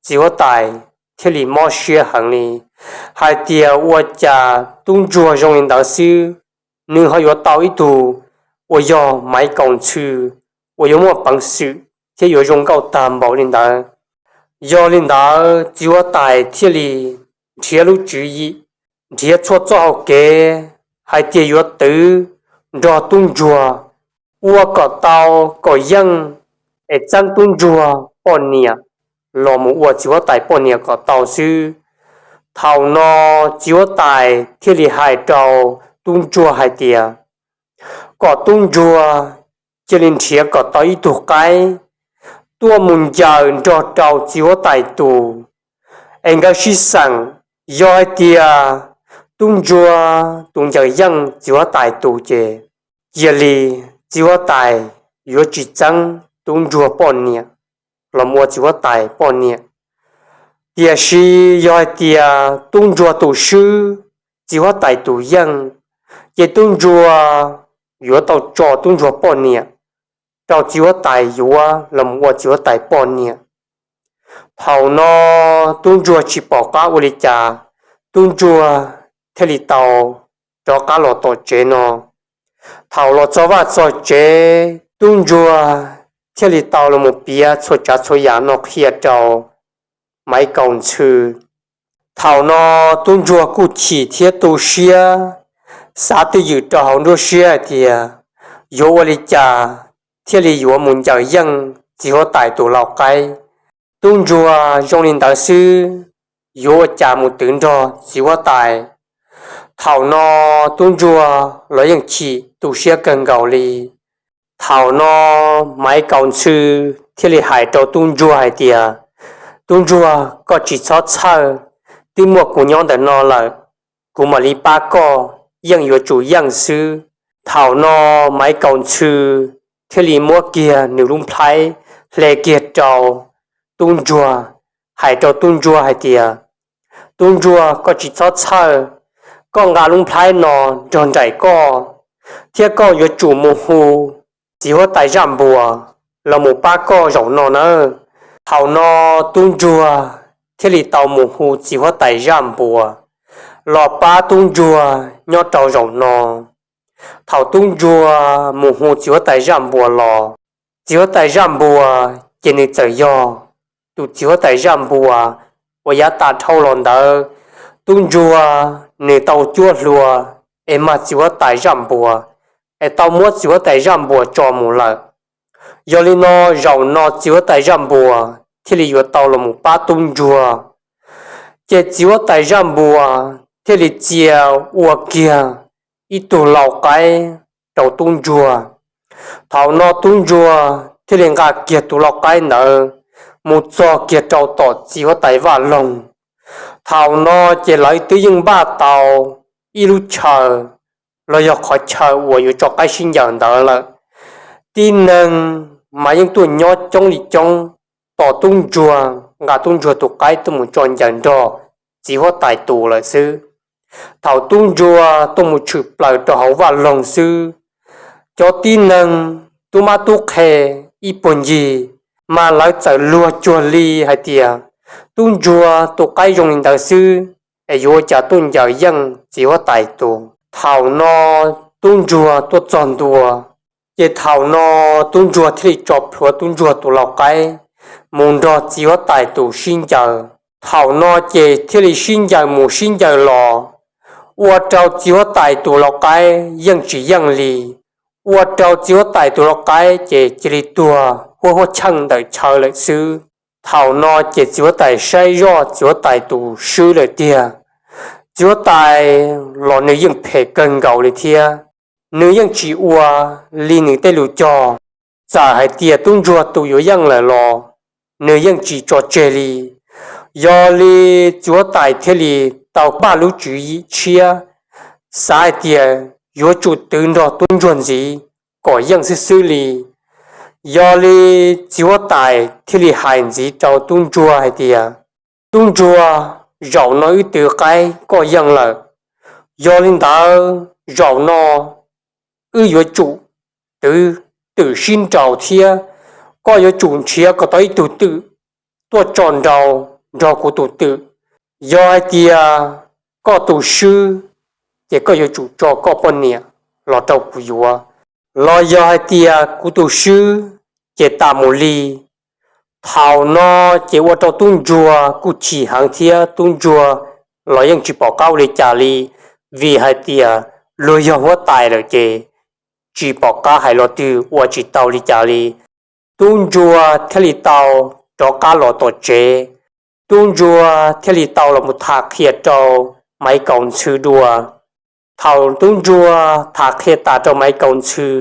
txiv huab tais thiaj li mob siab heev li, hais tias ua cas tub ntsuag zoo li ntawd xwb, nws ho yuav tau ib tug uas yog Maiv Kaus Ntxhw uas yuav muaj peev xwm thiab yuav zoo nkauj tag npaum li ntawd. Yog li ntawd txiv huab tais thiaj li nrhiav lub tswv yim, nrhiav txhua txoj hau kev hais tias yuav twv nrog tub ntsuag ua kom tau kom yeej es txeeb tub ntsuag poj niam los mus ua txiv huab tais poj niam kom tau xwb. Thaum no txiv huab tais thiaj li hais rau tub ntsuag hais tias kom tub ntsuag cia li nrhiav kom tau ib tug qaib tuaj mus ncaws nrog rau txiv huab tais tus es nkawd sib xeem. Yog hais tias tub ntsuag tus ncaws yeej txiv huab tais tus ces cia li txiv huab tais yuav tsis txeeb tub ntsuag poj niam los mus ua txiv huab tais poj niam. Tiam sis yog hais tias tub ntsuag tus swb txiv huab tais tus yeej, ces tub ntsuag yuav tau tso tub ntsuag poj niam rau txiv huab tais yuav los mus ua txiv huab tais poj niam. Thaum no tub ntsuag tsis pom qab ua li cas, tub ntsuag thiaj li tau rov qab los tom tsev no. Thaum los txog vaj txog tsev, tub ntsuag thiaj li tau los mus piav txhua tsav txhua yam no qhia rau Maiv Kaus Ntxhw. Thaum no tub ntsuag kuj chim thiab tu siab, xav twj ywm rau hauv nruab siab hais tias yuav ua li cas thiaj li yuav mus ncaws yeej txiv huab tais tus lau qaib. Tub ntsuag zoo li ntawd xwb, yuav ua cas mus twv nrog txiv huab tais. Thaum no tub ntsuag los yeej chim tu siab kawg nkaus li. Thaum no Maiv Kaus Ntxhw thiaj li hais rau tub ntsuag hais tias, tub ntsuag, koj tsis txhob txhawj, twb muaj kuv nyob ntawm no lawm, kuv mam li pab koj, yeej yuav tsum yeej xwb. Thaum no Maiv Kaus Ntxhw thiaj li muab kiag nws lub nplhaib hle kiag rau tub ntsuag, hais rau tub ntsuag hais tias, tub ntsuag, koj tsis txhob txhawj, koj nqa lub nplhaib no nrog nraim koj, thiab koj yuav tsum mus hu txiv huab tais Zaj Npuas los mus pab koj zaum no nawb. Thaum no tub ntsuag thiaj li tau mus hu txiv huab tais Zaj Npuas los pab tub ntsuag nyob rau zaum no. Thaum tub ntsuag mus hu txiv huab tais Zaj Npuas los, txiv huab tais Zaj Npuas ces nws txawm yog tus txiv huab tais Zaj Npuas uas yav tas dhau los ntawd, tub ntsuag nws tau cuab hlua es mag txiv huab tais Zaj Npuas, es tau muab txiv huab tais Zaj Npuas tso mus lawm. Yog li no zaum no txiv huab tais Zaj Npuas thiaj li yuav tau los mus pab tub ntsuag. Ces txiv huab tais Zaj Npuas thiaj li txia ua kiag ib tug lau qaib rau tub ntsuag. Thaum no tub ntsuag thiaj li nqa kiag tus lau qaib ntawd mus txog kiag rau tom txiv huab tais Vaj Loog. Thaum no ces lawv twb yeej npaj tau ib lub chaw los yog qhov chaw uas yuav tso qaib sib ncaws ntawd lawm. Tib neeg mas yeej tuaj nyob coob li coob, tos tub ntsuag nqa tub ntsuag tus qaib tuaj mus tso ncaws nrog txiv huab tais tus lawm xwb. Thaum tub ntsuag tuaj mus tshwm plaws rau hauv Vaj Loog xwb, cov tib neeg tub mab tub qhe ib puag ncig mas lawv txawm luag cuag li hais tias, tub ntsuag tus qaib zoo li ntawd xwb es yuav ua cas tuaj ncaws yeej txiv huab tais tus. Thaum no tub ntsuag tuaj txog ntua, ces thaum no tub ntsuag thiaj li tso plhuav tub ntsuag tus lau qaib mus nrog txiv huab tais tus sib ncaws. Thaum no ces thiaj li sib ncaws mus sib ncaws los, ua rau txiv huab tais tus lau qaib yeej tsis yeej li, ua rau txiv huab tais tus lau qaib ces cia li tuag huab huab cheej ntawm chaw lawm xwb. Thaum no ces txiv huab tais saib zoj txiv huab tais tus swb lawm tiag. Txiv huab tais los nws yeej phem kawg nkaus li thiab, nws yeej tsis ua li nws tej lus cog. Txawm hais tias tub ntsuag tus yuav yeej lawm los nws yeej tsis tso tseg li. Yog li txiv huab tais thiaj li tau npaj lub tswv yim tshiab, xav hais tias yuav tsum twv nrog tub ntsuag ntxiv kom yeej xwb xwb li. Yog li txiv huab tais thiaj li hais ntxiv rau tub ntsuag hais tias, tub ntsuag, zaum no wb twv qaib koj yeej lawm. Yog li ntawd zaum no wb yuav tsum twv twm sib nraus thiab koj yuav tsum nrhiav kom tau ib tug twm tuaj tso nrau nrog kuv tus twm. Yog hais tias koj tus swb, ces koj yuav tsum tso koj poj niam los rau kuv yuav, los yog hais tias kuv tus swb, ces tas mus li. Thaum no ces ua rau tub ntsuag kuj chim heev thiab tub ntsuag los yeej tsis pom qab ua li cas li, vim hais tias luag yog huab tais lawm ces tsis pom qab hais los twg ua tsis tau li cas li. Tub ntsuag thiaj li tau rov qab los tom tsev. Tub ntsuag thiaj li tau los mus tham qhia rau Maiv Kaus Ntxhw dua. Thaum tub ntsuag tham qhia tas rau Maiv Kaus Ntxhw,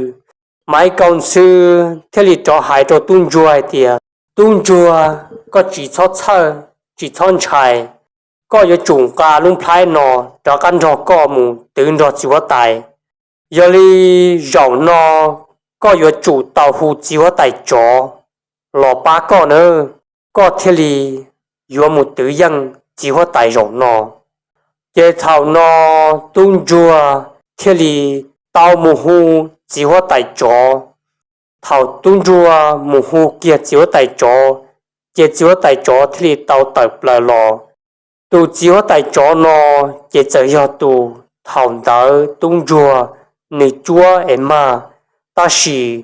Maiv Kaus Ntxhw thiaj li rov hais rau tub ntsuag hais tias, tub ntsuag, koj tsis txhob txhawj, tsis txhob ntshai. Koj yuav tsum nqa lub nplhaib no rov qab nrog koj mus twv nrog txiv huab tais. Yog li zaum no koj yuav tsum tau hu txiv huab tais tsov los pab koj nawb, koj thiaj li yuav mus twv yeej txiv huab tais zaum no. Ces thaum no tub ntsuag thiaj li tau mus hu txiv huab tais tsov. Thaum tub ntsuag mus hu kiag txiv huab tais tsov, ces txiv huab tais tsov thiaj li tau tawm plaws los. Tus txiv huab tais tsov no ces txawm yog tus thaum ntawd tub ntsuag nws cuab es mag, tab sis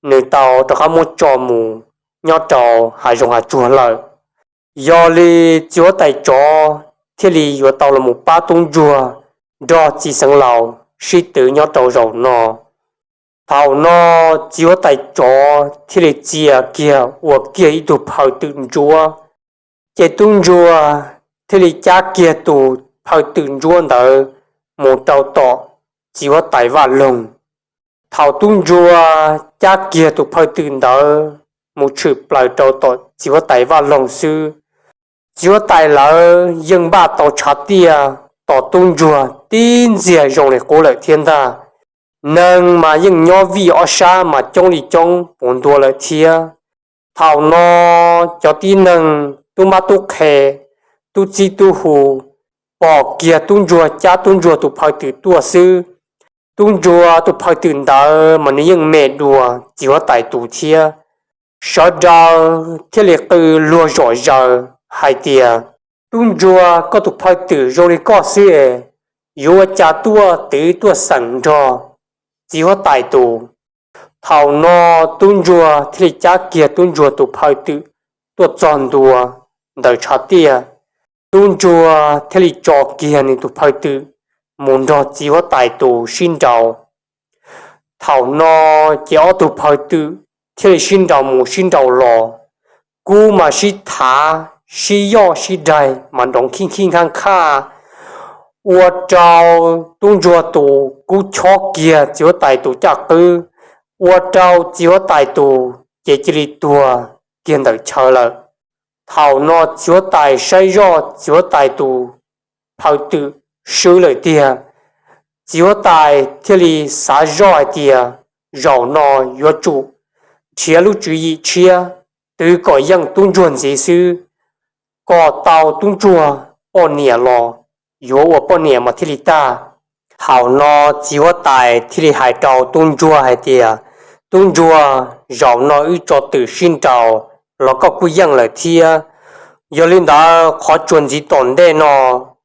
nws tau rov qab muab tso mus nyob rau hav zoov hav tsuag lawm. Yog li txiv huab tais tsov thiaj li yuav tau los mus pab tub ntsuag nrog txiv xeev laus sib twv nyob rau zaum no. Thaum no txiv huab tais tsov thiaj li txia kiag ua kiag ib tug phaw twm ntsuab, ces tub ntsuag thiaj li cab kiag tus phaw twm ntsuab ntawd mus rau tom txiv huab tais vaj loog. Thaum tub ntsuag cab kiag tus phaw twm ntawd mus tshwm plaws rau tom txiv huab tais vaj loog xwb, txiv huab tais lawv yeej npaj tau tshav tiaj tos tub ntsuag tib ntxiag zoo li qub lawm thiab ntag. Neeg mas yeej nyob vij ob sab mas coob li coob puv ntua lawm thiab. Thaum no cov tib neeg tub mab tub qhe, tub txib tub hu pom kiag tub ntsuag cab tub ntsuag tus phaw twm tuaj xwb, tub ntsuag tus phaw twm ntawd mas nws yeej me dua txiv huab tais tus thiab. Sawv daws thiaj li qw luag zom zaws hais tias, tub ntsuag, koj tus phaw twm zoo li koj xwb es yuav ua cas tuaj twv tuaj xeem nrog txiv huab tais tus. Thaum no tub ntsuag thiaj li cab kiag tub ntsuag tus phaw twm tuaj txog ntua ntawm tshav tiaj. Tub ntsuag thiaj li tso kiag nws tus phaw twm mus nrog txiv huab tais tus sib nraus. Thaum no ces ob tug phaw twm thiaj li sib nraus mus sib nraus los, kub mas sib thav sib yoj sib daig mas nrov khib khib nkhaj nkhaj, ua rau tub ntsuag tus kub chob kiag txiv huab tais tus caj qwb, ua rau txiv huab tais tus ces cia li tuag kiag ntawm chaw lawm. Thaum no txiv huab tais saib zoj txiv huab tais tus phaw twm swb lawm tiag, txiv huab tais thiaj li xav zoj hais tias, zaum no yuav tsum nrhiav lub tswv yim tshiab twv kom yeej tub ntsuag ntxiv xwb, kom tau tub ntsuag poj niam los yuav ua poj niam mas thiaj li tag. Thaum no txiv huab tais thiaj li hais rau tub ntsuag hais tias, tub ntsuag, zaum no wb tso twm sib nraus los koj kuj yeej lawm thiab. Yog li ntawd qhov tsuas ntxiv tom ntej no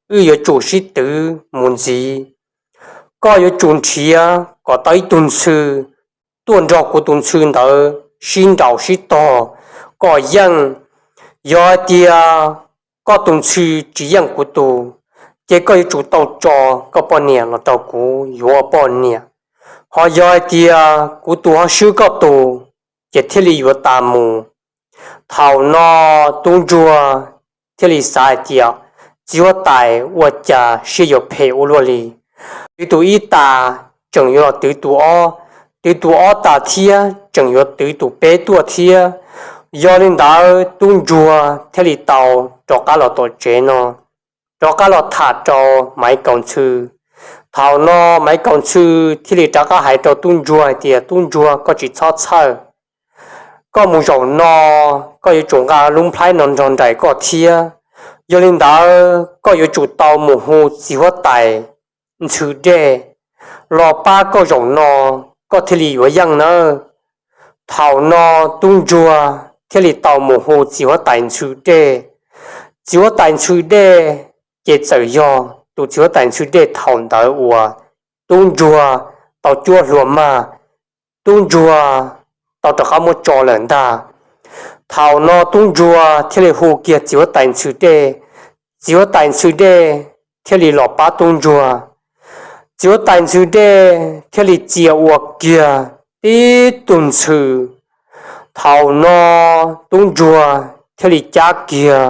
wb yuav tsum sib twv mus ntxiv. Koj yuav tsum nrhiav kom tau ib tug ntxhw tuaj nrog kuv tus ntxhw ntawd sib nraus sib tog kom yeej. Yog hais tias koj tus ntxhw tsis yeej kuv tus, ces koj yuav tsum tau tso koj poj niam los rau kuv yuav ua poj niam. Ho yog hais tias kuv tus ho swb koj tus, ces thiaj li yuav tas mus. Thaum no tub ntsuag thiaj li xav hais tias, txiv huab tais ua cas siab yuav phem ua luaj li. Twv tus ib tas tseem yuav los twv tus ob, twv tus ob tas thiab tseem yuav twv tus peb tuaj thiab. Yog li ntawd tub ntsuag thiaj li tau rov qab los tom tsev no, rov qab los tham rau Maiv Kaus Ntxhw. Thaum no Maiv Kaus Ntxhw thiaj li rov qab hais rau tub ntsuag hais tias, tub ntsuag, koj tsis txhob txhawj. Koj mus zaum no, koj yuav tsum nqa lub nplhaib no nrog nraim koj thiab. Yog li ntawd koj yuav tsum tau mus hu txiv huab tais Ntxhw Dej los pab koj zaum no, koj thiaj li yuav yeej nawb. Thaum no tub ntsuag thiaj li tau mus hu txiv huab tais Ntxhw Dej. Txiv huab tais Ntxhw Dej ces txawm yog tus txiv huab tais Ntxhw Dej thaum ntawd uas tub ntsuag tau cuab hlua mag, tub ntsuag tau rov qab muab tso lawm ntag. Thaum no tub ntsuag thiaj li hu kiag txiv huab tais Ntxhw Dej, txiv huab tais Ntxhw Dej thiaj li los pab tub ntsuag. Txiv huab tais ntxhw dej thiaj li txia ua kiag tib tug ntxhw. Thaum no tub ntsuag thiaj li cab kiag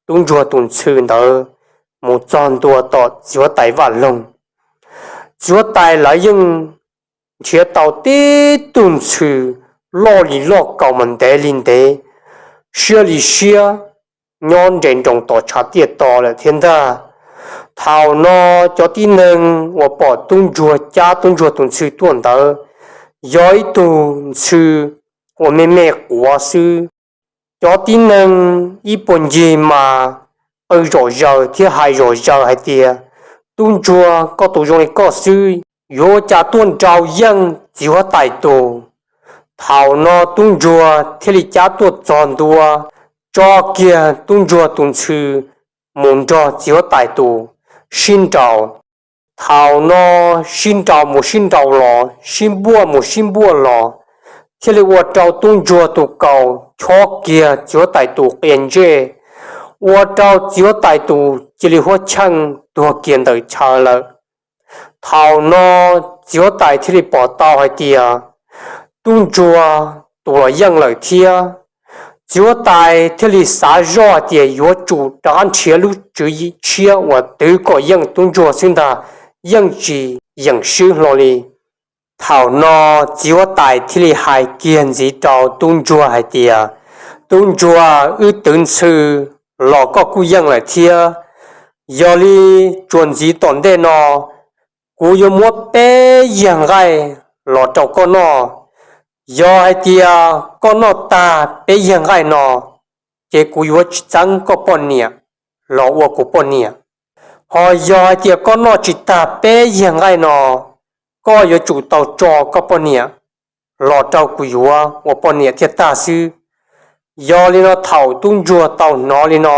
tub ntsuag tus ntxhw ntawd mus txog ntua tom txiv huab tais Vaj Loog. Txiv huab tais lawv yeej nrhiav tau tib tug ntxhw loj li loj, kaus mas ntev li ntev, siab li siab, nyob nres nroos tom tshav tiaj to lawm thiab ntag. Thaum no cov tib neeg uas pom tub ntsuag cab tub ntsuag tus ntxhw tuaj ntawd yog ib tug ntxhw uas me me quav xwb. Cov tib neeg ib puag ncig mas qw zom zaws thiab hais zom zaws hais tias, Tub ntsuag, koj tus zoo li koj xwb, yuav ua cas tuaj nrau yeej txiv huab tais tus? Thaum no tub ntsuag thiaj li cab tuaj txog ntua, tso kiag tub ntsuag tus ntxhw mus nrog txiv huab tais tus sib nraus. Thaum no sib nraus mus sib nraus los, sib npuaj mus sib npuaj los, thiaj li ua rau tub ntsuag tus kaus chob kiag txiv huab tais tus qia ntsej, ua rau txiv huab tais tus cia li huab cheej tuag kiag ntawm chaw lawm. Thaum no txiv huab tais thiaj li pom tau hais tias tub ntsuag tus los yeej lawm thiab. Txiv huab tais thiaj li xav zoj hais tias yuav tsum rov qab nrhiav lub tswv yim tshiab uas twv kom yeej tub ntsuag xwb ntag, yeej tsis yeem swb hlo li. Thaum no txiv huab tais thiaj li hais kiag ntxiv rau tub ntsuag hais tias, Tub ntsuag, wb twv ntxhw los koj kuj yeej lawm thiab. Yog li tsuas ntxiv tom ntej no kuv yuav muab peb yag nqaij los rau koj noj. Yog hais tias koj noj tag peb yag nqaij no, ces kuv yuav tsis txeeb koj poj niam los ua kuv poj niam. Ho yog hais tias koj noj tsis tag peb yag nqaij no, koj yuav tsum tau tso koj poj niam los rau kuv yuav ua poj niam thiaj tag xwb. Yog li no thaum tub ntsuag tau hnov li no,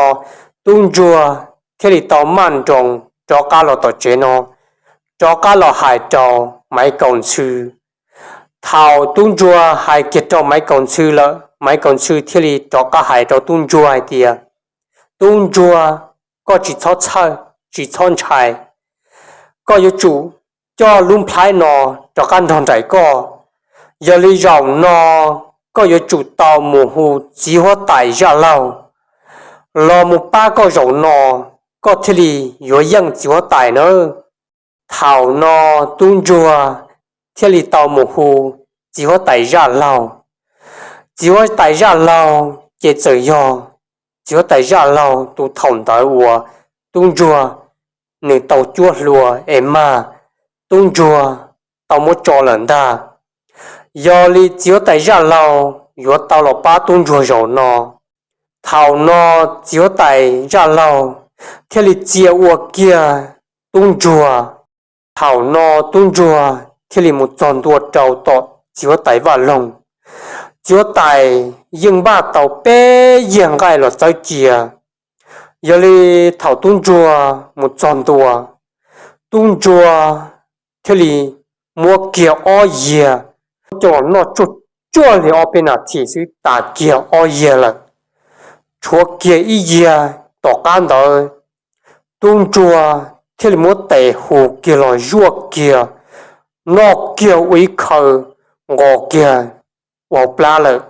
tub ntsuag thiaj li tau maj nroos rov qab los tom tsev no, rov qab los hais rau Maiv Kaus Ntxhw. Thaum tub ntsuag hais kiag rau Maiv Kaus Ntxhw lawm, Maiv Kaus Ntxhw thiaj li rov qab hais rau tub ntsuag hais tias, Tub ntsuag, koj tsis txhob txhawj, tsis txhob ntshai. Koj yuav tsum coj lub nplhaib no rov qab nrog nraim koj. Yog li zaum no koj yuav tsum tau mus hu txiv huab tais zaj laug los mus pab koj zaum no, koj thiaj li yuav yeej txiv huab tais nawb. Thaum no tub ntsuag thiaj li tau mus hu txiv huab tais zaj laug. Txiv huab tais zaj laug ces txawm yog txiv huab tais zaj laug tus thaum ntawd uas tub ntsuag nws tau cuab hlua es mag tub ntsuag tau muab tso lawm ntag. Yog li txiv huab tais zaj laug yuav tau los pab tub ntsuag zaum no. Thaum no txiv huab tais zaj laug thiaj li txia ua kiag tub ntsuag. Thaum no tub ntsuag thiaj li mus txog ntua rau tom txiv huab tais vaj loog. Txiv huab tais yeej npaj tau peb yiag nqaij los txawb cia. Yog li thaum tub ntsuag mus txog ntua, tub ntsuag thiaj li muab kiag ob yiag coj los noj tsuaj tsuaj li ob peb nas this xwb tas kiag ob yiag lawm. Tshuav kiag ib yiag tom qab ntawd, tub ntsuag thiaj li muab tes hu kiag los zuaj kiag, noj kiag ua ib khaw nqos kiag hauv plab lawm.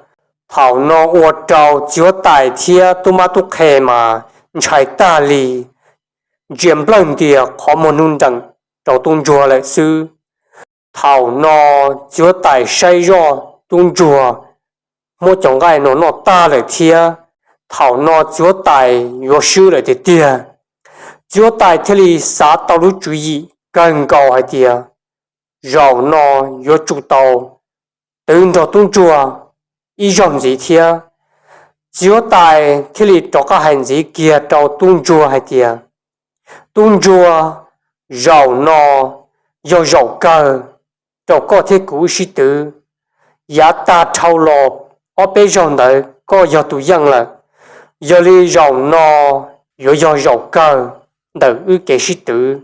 Thaum no ua rau txiv huab tais thiab tub mab tub qhe mas ntshai tag li, ntsia nplawg ntias qhov muag nug nreem rau tub ntsuag lawm xwb. Thaum no txiv huab tais saib zoj tub ntsuag muab cov nqaij no noj tag lawm thiab, thaum no txiv huab tais yuav swb lawm tiag tiag. Txiv huab tais thiaj li xav tau lub tswv yim kawg nkaus hais tias zaum no yuav tsum tau twv nrog tub ntsuag ib zaug ntxiv thiab. Txiv huab tais thiaj li rov qab hais ntxiv kiag rau tub ntsuag hais tias, Tub ntsuag, zaum no yog zaum kawg rau koj thiab kuv wb sib twv. Yav tag dhau los ob peb zaug ntawd koj yog tus yeej lawm, yog li zaum no yuav yog zaum kawg ntawm wb kev sib twv.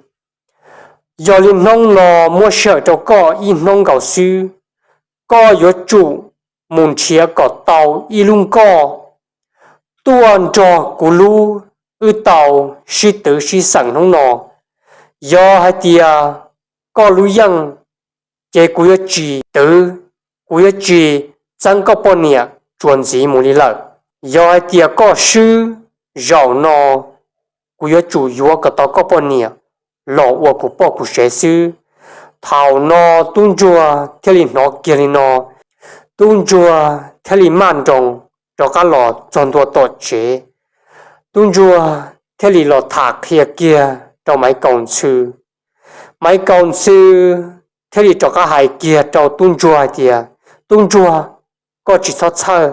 Yog li hnub no muab sij hawm rau koj ib hnub nkaus xwb, koj yuav tsum mus nrhiav kom tau ib lub nkoj tuaj nrog kuv hlub, wb tau sib twv sib xeem hnub no. Yog hais tias koj lub yeej, ces kuv yuav tsis twv, kuv yuav tsis txeeb koj poj niam tsuas ntxiv mus li lawm. Yog hais tias koj swb, zaum no kuv yuav tsum yuav kom tau koj poj niam los ua kuv poj kuv sev xwb. Thaum no tub ntsuag thiaj li hnov kiag li no, tub ntsuag thiaj li maj nroos rov qab los txog ntua tom tsev. Tub ntsuag thiaj li los tham qhia kiag rau Maiv Kaus Ntxhw. Maiv Kaus Ntxhw thiaj li rov qab hais kiag rau tub ntsuag hais tias, tub ntsuag, koj tsis txhob txhawj,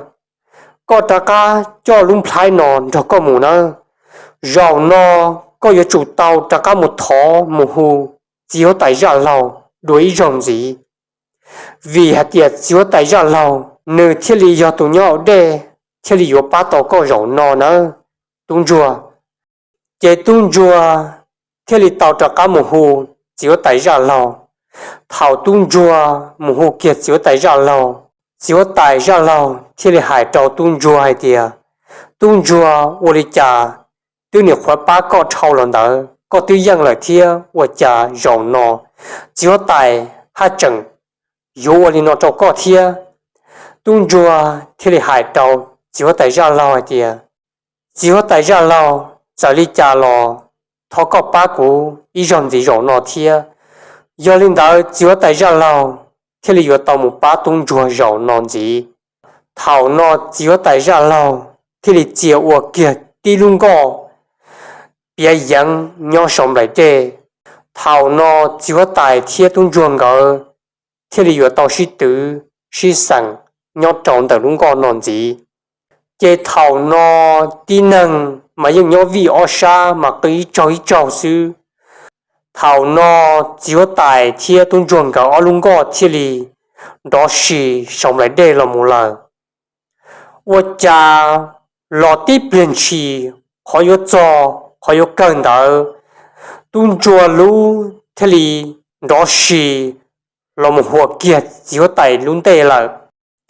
koj rov qab coj lub nplhaib no nrog koj mus nawb. Zaum no koj yuav tsum tau rov qab mus thov mus hu txiv huab tais zaj laug dua ib zaug ntxiv, vim hais tias txiv huab tais zaj laug nws thiaj li yog tus nyob hauv dej, thiaj li yuav pab tau koj zaum no nawb, tub ntsuag. Ces tub ntsuag thiaj li tau rov qab mus hu txiv huab tais zaj laug. Thaum tub ntsuag mus hu kiag txiv huab tais zaj laug, txiv huab tais zaj laug thiaj li hais rau tub ntsuag hais tias, tub ntsuag, ua li cas twb nyuam qhuav pab koj dhau los ntawd koj twb yeej lawm thiab, ua cas zaum no txiv huab tais haj tseem yuav ua li no rau koj thiab? Tub ntsuag thiaj li hais rau txiv huab tais zaj laug hais tias, txiv huab tais zaj laug, txawm li cas los thov koj pab kuv ib zaug ntxiv zaum no thiab. Yog li ntawd txiv huab tais zaj laug thiaj li yuav tau mus pab tub ntsuag zaum no ntxiv. Thaum no txiv huab tais zaj laug thiaj li txia ua kiag tib lub nkoj piav yeev nyob saum nplaim dej. Thaum no txiv huab tais thiab tub ntsuag nkawd thiaj li yuav tau sib twv sib xeem nyob rau ntawm lub nkoj no ntxiv. Ces thaum no tib neeg mas yeej nyob vij ob sab mas qw ib tsaug ib tsaug xwb. Thaum no txiv huab tais thiab tub ntsuag nkawd ob lub nkoj thiaj li nrov si saum nplaim dej los mus lawm. Ua cas los tib pliag ntshis qhov yuav txog qhov yuav kawg ntawd, tub ntsuag lub thiaj li nrov si los mus huam kiag txiv huab tais lub ntej lawm.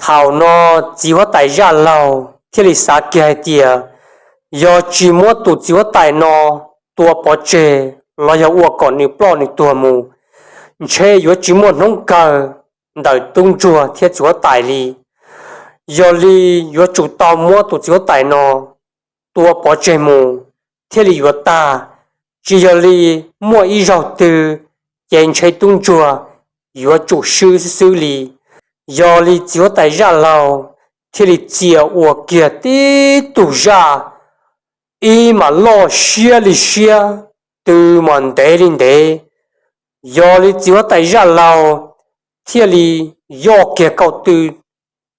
Thaum no txiv huab tais zaj laug thiaj li xav kiag hais tias, yog tsis muab tus txiv huab tais no tua pov tseg los yog ua kom nws ploj nws tuag mus, ntshe yuav tsis muaj hnub kawg ntawm tub ntsuag thiab txiv huab tais li. Yog li yuav tsum tau muab tus txiv huab tais no tua pov tseg mus thiaj li yuav tag. Tsis yog li muaj ib zaug twg ces ntshe tub ntsuag yuav tsum swb xwb xwb li. Yog li txiv huab tais zaj laug thiaj li txia ua kiag tib tug zaj, ib mas loj siab li siab, tw mas ntev li ntev. Yog li txiv huab tais zaj laug thiaj li yoj kiag kaum tw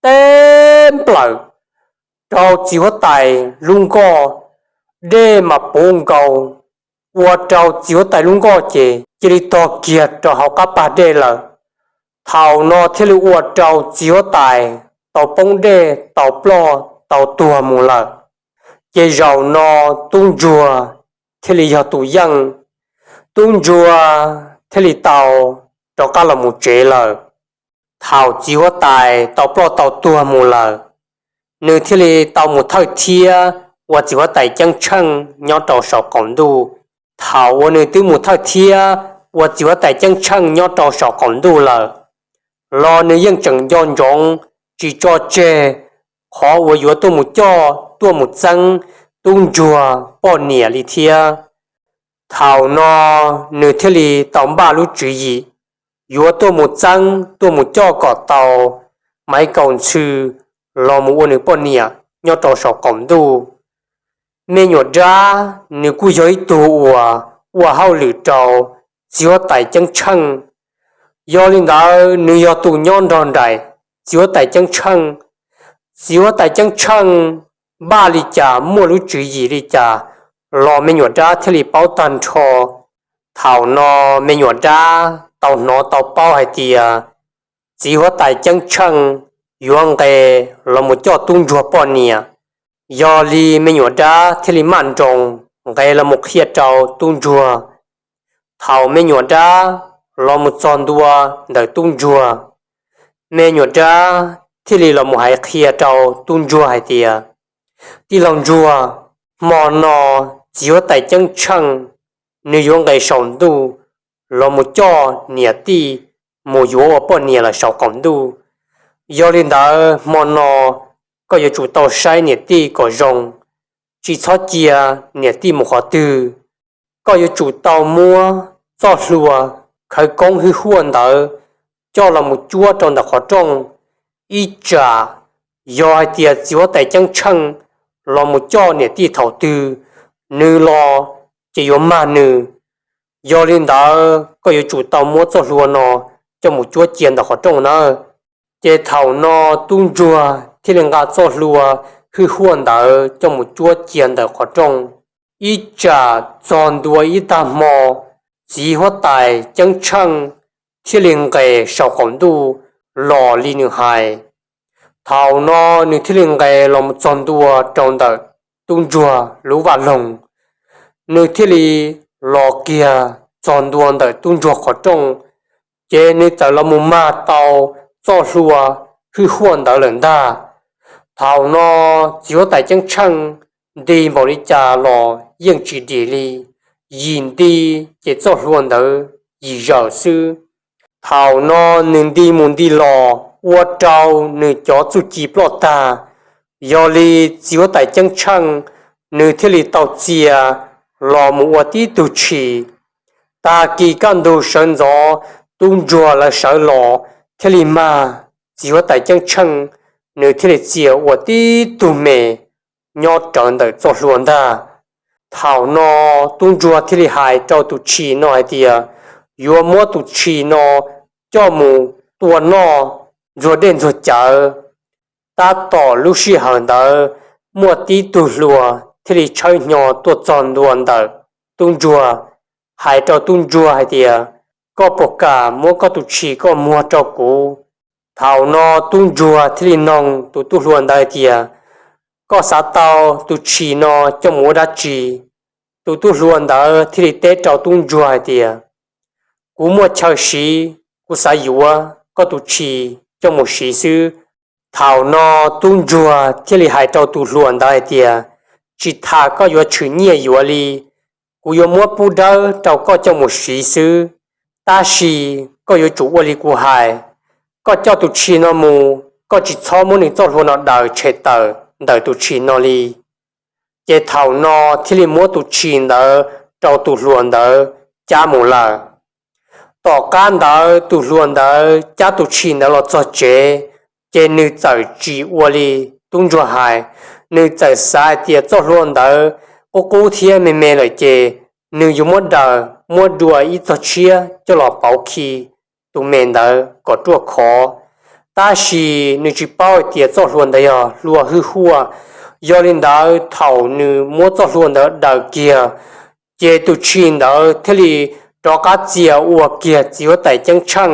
teb nplawm rau txiv huab tais lub nkoj, dej mas puv nkaus, ua rau txiv huab tais lub nkoj ces cia li tog kiag rau hauv qab pag dej lawm. Thaum no thiaj li ua rau txiv huab tais tau poob dej tau ploj tau tuag mus lawm. Ces zaum no tub ntsuag thiaj li yog tus yeej, tub ntsuag thiaj li tau rov qab los mus tsev lawm. Thaum txiv huab tais tau ploj tau tuag mus lawm, nws thiaj li tau mus thawj thiab ua txiv huab tais ceeb tsheej nyob rau saum qaum ntuj. Thaum uas nws twb mus thawj thiab ua txiv huab tais ceeb tsheej nyob rau saum qaum ntuj lawm, los nws yeej tseem nco ntsoov tsis tso tseg qhov uas yuav tuaj mus coj tuaj mus txeeb tub ntsuag poj niam li thiab. Thaum no nws thiaj li tau npaj lub tswv yim yuav tuaj mus txeeb tuaj mus coj kom tau Maiv Kaus Ntxhw los mus ua nws poj niam nyob rau saum qaum ntuj. Me nyuam dab nws kuj yog ib tug uas ua hauj lwm rau txiv huab tais ceeb tsheej. Yog li ntawd nws yog tus nyob nrog nraim txiv huab tais ceeb tsheej. Txiv huab tais ceeb tsheej npaj li cas, muaj lub tswv yim li cas los me nyuam dab thiaj li paub tag nrho. Thaum no me nyuam dab tau hnov tau paub hais tias txiv huab tais ceeb tsheej yuav nqes los mus coj tub ntsuag poj niam. Yog li me nyuam dab thiaj li maj nroos nqes los mus qhia rau tub ntsuag. Thaum me nyuam dab los mus txog ntua ntawm tub ntsuag, me nyuam dab thiaj li los mus hais qhia rau tub ntsuag hais tias, tij laug ntsuag, hmo no txiv huab tais ceeb tsheej nws yuav nqes saum ntuj los mus coj niam tij mus yuav ua poj niam lawm saum qaum ntuj. Yog li ntawd hmo no koj yuav tsum tau saib niam tij kom zoo, tsis txhob cia niam tij mus qhov twg. Koj yuav tsum tau muab txoj hlua khawv koob hwj huaj ntawd coj los mus cuab rau ntawm qhov rooj. Ib tsam yog hais tias txiv huab tais ceeb tsheej los mus coj niam tij thaum twg, nws los ces yuav mag nws. Yog li ntawd koj yuav tsum tau muab txoj hlua no coj mus cuab cia ntawm qhov rooj nawb. Ces thaum no tub ntsuag thiaj li nqa txoj hlua hwj huaj ntawd coj mus cuab cia ntawm qhov rooj. Ib tsam txog ntua ib tag hmo, txiv huab tais ceeb tsheej thiaj li nqes saum qaum ntuj los li nws hais. Thaum no nws thiaj li nqes los mus txog ntua rau ntawm tub ntsuag lub vaj loog. Nws thiaj li los kiag txog ntua ntawm tub ntsuag qhov rooj, ces nws txawm los mus mag tau txoj hlua hwj huaj ntawd lawm ntag. Thaum no txiv huab tais ceeb tsheej nti npaum li cas los yeej tsis dim li, yim nti ces txoj hlua ntawd yim zawm xwb. Thaum no nws nti mus nti los ua rau nws cov txuj ci ploj tag. Yog li txiv huab tais ceeb tsheej nws thiaj li tau txia los mus ua tib tug tshis. Tag kis kaj ntug sawv ntxov tub ntsuag lawv sawv los thiaj li mag txiv huab tais ceeb tsheej, nws thiaj li txia ua tib tug me nyob rawv ntawm txoj hlua ntag. Thaum no tub ntsuag thiaj li hais rau tus tshis no hais tias yuav muab tus tshis no coj mus tua noj ntxuag dej ntxuag cawv. Tab tom lub sij hawm ntawd muaj tib tug hluas thiaj li tshawb hnyo tuaj txog ntua ntawm tub ntsuag, hais rau tub ntsuag hais tias, koj puas kam muab koj tus tshis koj muag rau kuv? Thaum no tub ntsuag thiaj li noog tus tub hluas ntawd hais tias, koj xav tau tus tshis no coj mus ua dab tsi? Tus tub hluas ntawd thiaj li teb rau tub ntsuag hais tias, kuv muaj chaw siv, kuv xav yuav koj tus tshis coj mus siv xwb. Thaum no tub ntsuag thiaj li hais rau tus hluas ntawd hais tias, tsis tas koj yuav tshwm nyiaj yuav li, kuv yuav muab pub dawb rau koj coj mus siv xwb, tab sis koj yuav tsum ua li kuv hais. Koj coj tus tshis no mus, koj tsis txhob muab nws txoj hlua no daws tshem tawm ntawm tus tshis no li. Ces thaum no thiaj li muab tus tshis ntawd rau tus hluas ntawd cab mus lawm. Tom qab ntawd tus hluas ntawd cab tus tshis ntawd los txog tsev, ces nws txawm tsis ua li tub ntsuag hais. Nws txawm xav hais tias txoj hlua ntawd qub qub thiab me me lawm ces nws yuav muab daws muab dua ib txog tshiab coj los pauv khi tus me ntawd kom ruaj khov. Tab sis nws tsis paub hais tias txoj hlua ntawd yog hlua hwj huaj. Yog li ntawd thaum nws muab txoj hlua ntawd daws kiag, ces tus tshis ntawd thiaj li rov qab txia ua kiag txiv huab tais ceeb tsheej,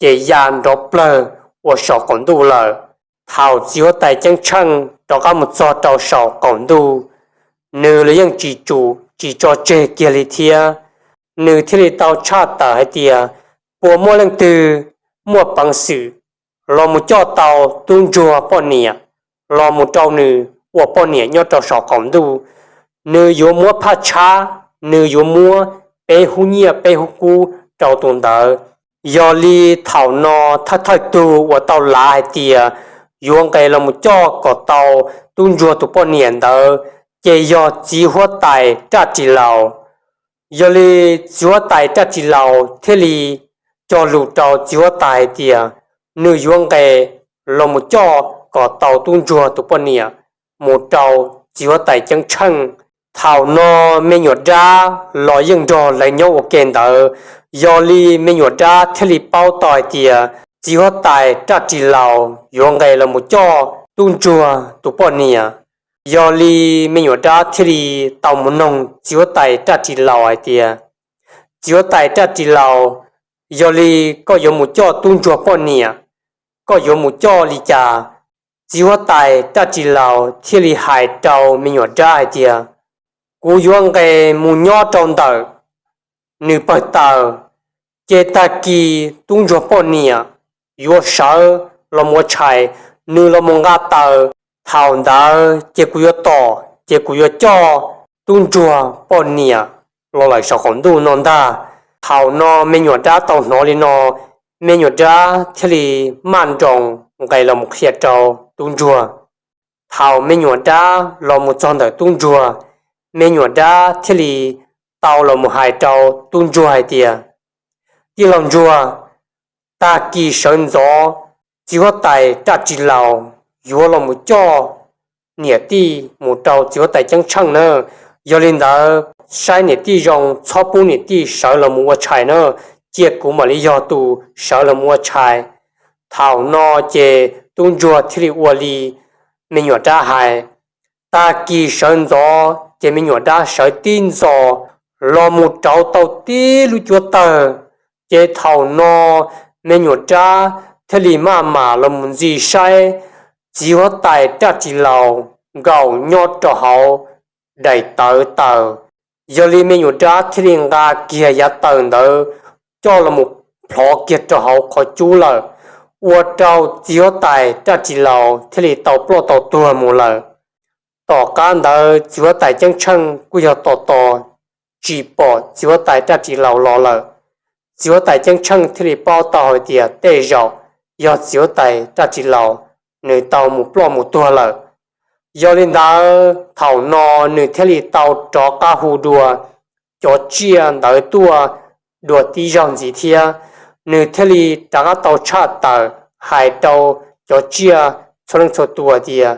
ces ya nrov plawg ua saum qaum ntuj lawm. Thaum txiv huab tais ceeb tsheej rov qab mus txog rau saum qaum ntuj, nws los yeej tsis tsum tsis tso tseg kiag li thiab. Nws thiaj li tau tshaj tawm hais tias, puas muaj leej twg muaj peev xwm los mus coj tau tub ntsuag poj niam los mus rau nws ua poj niam nyob rau saum qaum ntuj? Nws yuav muab phaj tshab, nws yuav muab peb hub nyiaj peb hub kub rau tus ntawd. Yog li thaum no thawj thawj tug uas tau lav hais tias yuav nqes los mus coj kom tau tub ntsuag tus poj niam ntawd, ces yog txiv huab tais Raj Ris Laus. Yog li txiv huab tais Raj Ris Laus thiaj li cog lus rau txiv huab tais hais tias nws yuav nqes los mus coj kom tau tub ntsuag tus poj niam mus rau txiv huab tais ceeb tsheej. Thaum no me nyuam dab los yeej nrog lawv nyob ua ke ntawd. Yog li me nyuam dab thiaj li paub tau hais tias txiv huab tais Raj Ris Laus yuav nqes los mus coj tub ntsuag tus poj niam. Yog li me nyuam dab thiaj li tau mus noog txiv huab tais Raj Ris Laus hais tias, txiv huab tais Raj Ris Laus, yog li koj yuav mus coj tub ntsuag poj niam, koj yuav mus coj li cas? Txiv huab tais Raj Ris Laus thiaj li hais rau me nyuam dab hais tias, kuv yuav nqes mus nyob rau ntawm nws pawg taws, ces tag kis tub ntsuag poj niam yuav sawv los mus ua tshais, nws los mus nqa taws, thaum ntawd ces kuv yuav tom, ces kuv yuav coj tub ntsuag poj niam los lawm saum qaum ntuj no ntag. Thaum no me nyuam dab tau hnov li no, me nyuam dab thiaj li maj nroos nqes los mus qhia rau tub ntsuag. Thaum me nyuam dab los mus txog ntawm tub ntsuag, me nyuam dab thiaj li tau los mus hais rau tub ntsuag hais tias, tij laug ntsuag, tag kis sawv ntxov txiv huab tais Raj Tsis Laus yuav los mus coj niam tij mus rau txiv huab tais Ceeb Tsheej na. Yog li ntawd saib niam tij zoo, txhob pub niam tij sawv los mus ua tshais na, cia kuv mam li yog tus sawv los mus ua tshais. Thaum no ces tub ntsuag thiaj li ua li me nyuam dab hais. Tag kis sawv ntxov ces me nyuam dab sawv tib ntxov los mus rauv tau tib lub cuab tawg. Ces thaum no me nyuam dab thiaj li maj mam los mus ntxi saib txiv huab tais Raj Tsis Laus nkaum nyob rau hauv daim tawv taws. Yog li me nyuam dab thiaj li nqa kiag yav taws ntawd coj los mus plhov kiag rau hauv qhov cub lawm, ua rau txiv huab tais Raj Tsis Laus thiaj li tau ploj tau tuag mus lawm. Tom qab ntawd txiv huab tais Ceeb Tsheej kuj yog tos tos tsis pom txiv huab tais Raj Tsis Laus los lawm. Txiv huab tais Ceeb Tsheej thiaj li paub tau hais tias tej zaum yog txiv huab tais Raj Tsis Laus nws tau mus ploj mus tuag lawm. Yog li ntawd thaum no nws thiaj li tau rov qab hu dua cov tsiaj ntawd tuaj dua tib zaug ntxiv thiab. Nws thiaj li rov qab tau tshaj tawm hais rau cov tsiaj txhua leej txhua tus tias,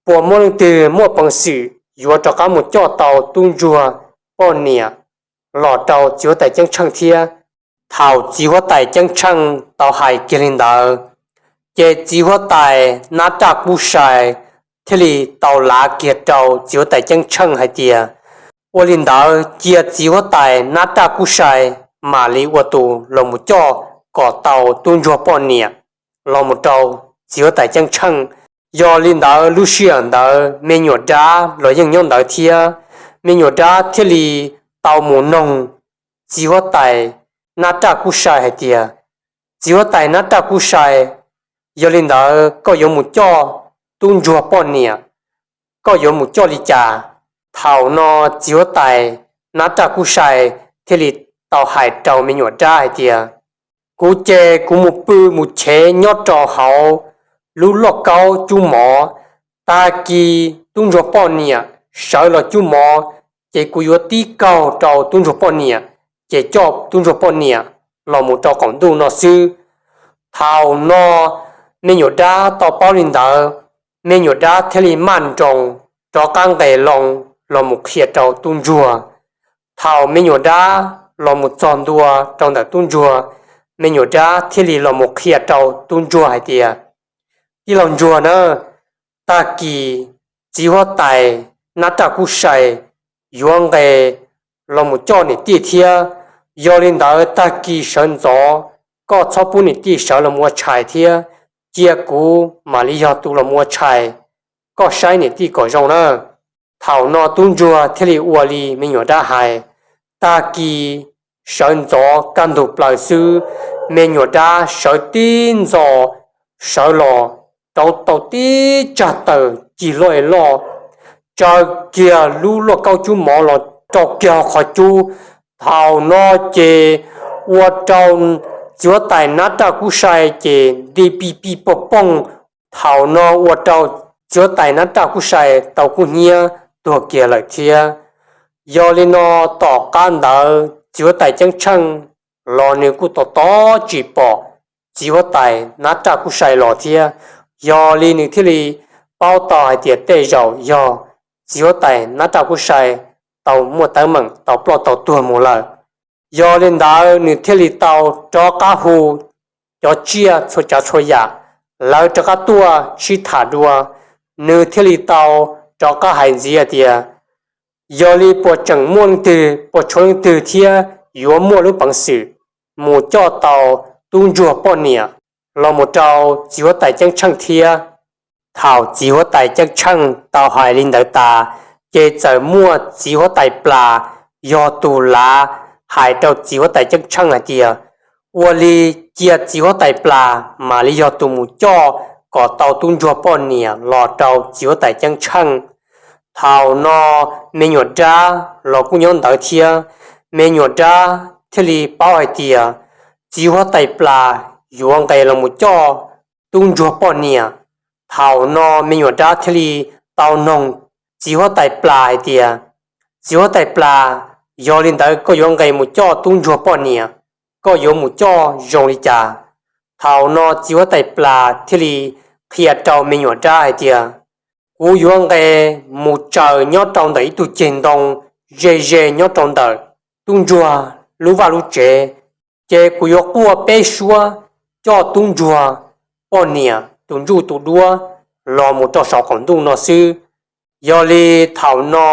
puas muaj leej twg muaj peev xwm yuav rov qab mus coj tau tub ntsuag poj niam los rau txiv huab tais Ceeb Tsheej thiab? Thaum txiv huab tais Ceeb Tsheej tau hais kiag li ntawd, ces txiv huab tais Nab Raj Kub Sai thiaj li tau lav kiag rau txiv huab tais Ceeb Tsheej hais tias, ua li ntawd cia txiv huab tais Nab Raj Kub Sai mam li ua tus los mus coj kom tau tub ntsuag poj niam los mus rau txiv huab tais Ceeb Tsheej. Yog li ntawd lub sij hawm ntawd me nyuam dab los yeej nyob ntawd thiab. Me nyuam dab thiaj li tau mus noog txiv huab tais Nab Raj Kub Sai hais tias, txiv huab tais Nab Raj Kub Sai, yog li ntawd koj yuav mus coj tub ntsuag poj niam, koj yuav mus coj li cas? Thaum no txiv huab tais Nab Raj Kub Sai thiaj li tau hais rau me nyuam dab hais tias, kuv ces kuv mus pw mus chev nyob rau hauv lub loj kaub cub mov, tag kis tub ntsuag poj niam sawv los cub mov, ces kuv yuav tib kaug rau tub ntsuag poj niam, ces coj tub ntsuag poj niam los mus rau qaum ntuj no xwb. Thaum no me nyuam dab tau paub li ntawd, me nyuam dab thiaj li maj nroos rov qab nqes loo los mus qhia rau tub ntsuag. Thaum me nyuam dab los mus txog ntua rau ntawm tub ntsuag, me nyuam dab thiaj li los mus qhia rau tub ntsuag hais tias, tij laug ntsuag na, tag kis txiv huab tais Nab Raj Kub Sai yuav nqes los mus coj niam tij thiab. Yog li ntawd tag kis sawv ntxov koj txhob pub niam tij sawv los mus ua tshais thiab, cia kuv mam li yog tus los mus ua tshais, koj saib niam tij kom zoo na. Thaum no tub ntsuag thiaj li ua li me nyuam dab hais. Tag kis sawv ntxov kaj ntug plaws xwb, me nyuam dab sawv tib ntxov sawv los rauv tau tib tsag taws cig loj es loj, tsaws kiag lub loj kaub cub mov los rau kiag qhov cub. Thaum no ces ua rau txiv huab tais Nab Raj Kub Sai ces nti pij pij poj pooj. Thaum no ua rau txiv huab tais Nab Raj Kub Sai tau kub hnyiab tuag kiag lawm thiab. Yog li no tom qab ntawd txiv huab tais Ceeb Tsheej los nws kuj tos tos tsis pom txiv huab tais Nab Raj Kub Sai los thiab. Yog li nws thiaj li paub tau hais tias tej zaum yog txiv huab tais Nab Raj Kub Sai tau muaj teeb meem tau ploj tau tuag mus lawm. Yog li ntawd nws thiaj li tau rov qab hu cov tsiaj txhua tsav txhua yam, lawv rov qab tuaj sib tham dua. Nws thiaj li tau rov qab hais ntxiv hais tias, yog li puas tseem muaj leej twg, puas tshuav leej twg thiab yuav muaj lub peev xwm mus coj tau tub ntsuag poj niam los mus rau txiv huab tais Ceeb Tsheej thiab? Thaum txiv huab tais Ceeb Tsheej tau hais li ntawd tas, ces txawm muaj txiv huab tais Plas yog tus lav hais rau txiv huab tais Ceeb Tsheej hais tias, ua li cia txiv huab tais Plas mam li yog tus mus coj kom tau tub ntsuag poj niam los rau txiv huab tais Ceeb Tsheej. Thaum no me nyuam dab los kuj nyob ntawd thiab. Me nyuam dab thiaj li paub hais tias txiv huab tais plas yuav nqes los mus coj tub ntsuag poj niam. Thaum no me nyuam dab thiaj li tau noog txiv huab tais plas hais tias, txiv huab tais plas, yog li ntawd koj yuav nqes mus coj tub ntsuag poj niam, koj yuav mus coj zoo li cas? Thaum no txiv huab tais plas thiaj li qhia rau me nyuam dab hais tias, kuv yuav nqes mus tsaws nyob rau ntawm ib tug ceg ntoo ze ze nyob rau ntawm tub ntsuag lub vaj lub tsev, ces kuv yuav quaj peb suab coj tub ntsuag poj niam tus ntsuj tus duab los mus rau saum qaum ntuj no xwb. Yog li thaum no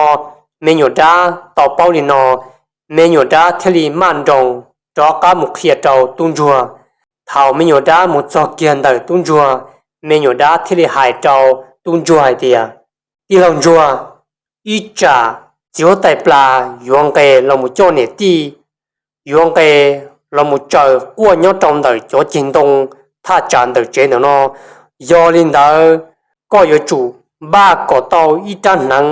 me nyuam dab tau paub li no, me nyuam dab thiaj li maj nroos rov qab mus qhia rau tub ntsuag. Thaum me nyuam dab mus txog kiag ntawm tub ntsuag, me nyuam dab thiaj li hais rau tub ntsuag hais tias, tij laug ntsuag, ib tsam txiv huab tais plas yuav nqes los mus coj niam tij, yuav nqes los mus tsaws quaj nyob rau ntawm cov ceg ntoo thaj tsam ntawm tsev ntawm no. Yog li ntawd, koj yuav tsum npaj kom tau ib rab hneev,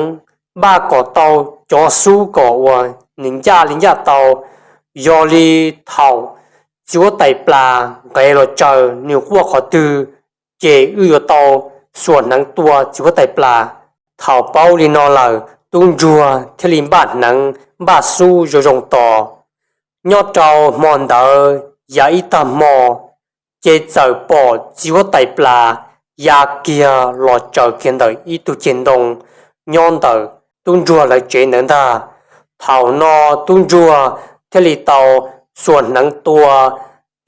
npaj kom tau cov xub kom uas nws ncaj li ncaj tau. Yog li thaum txiv huab tais plas nqes los tsaws nws quaj qhov twg, ces wb yuav tau xuas hneev tua txiv huab tais plas. Thaum paub li no lawm, tub ntsuag thiaj li npaj hneev npaj xub zoo zoo tos. Nyob rau hmo ntawd yav ib tag hmo, ces txawm pom txiv huab tais plas ya kiag los tsaws kiag ntawm ib tug ceg ntoo nyob ntawm tub ntsuag lawv tsev ntawd ntag. Thaum no tub ntsuag thiaj li tau xuas hneev tua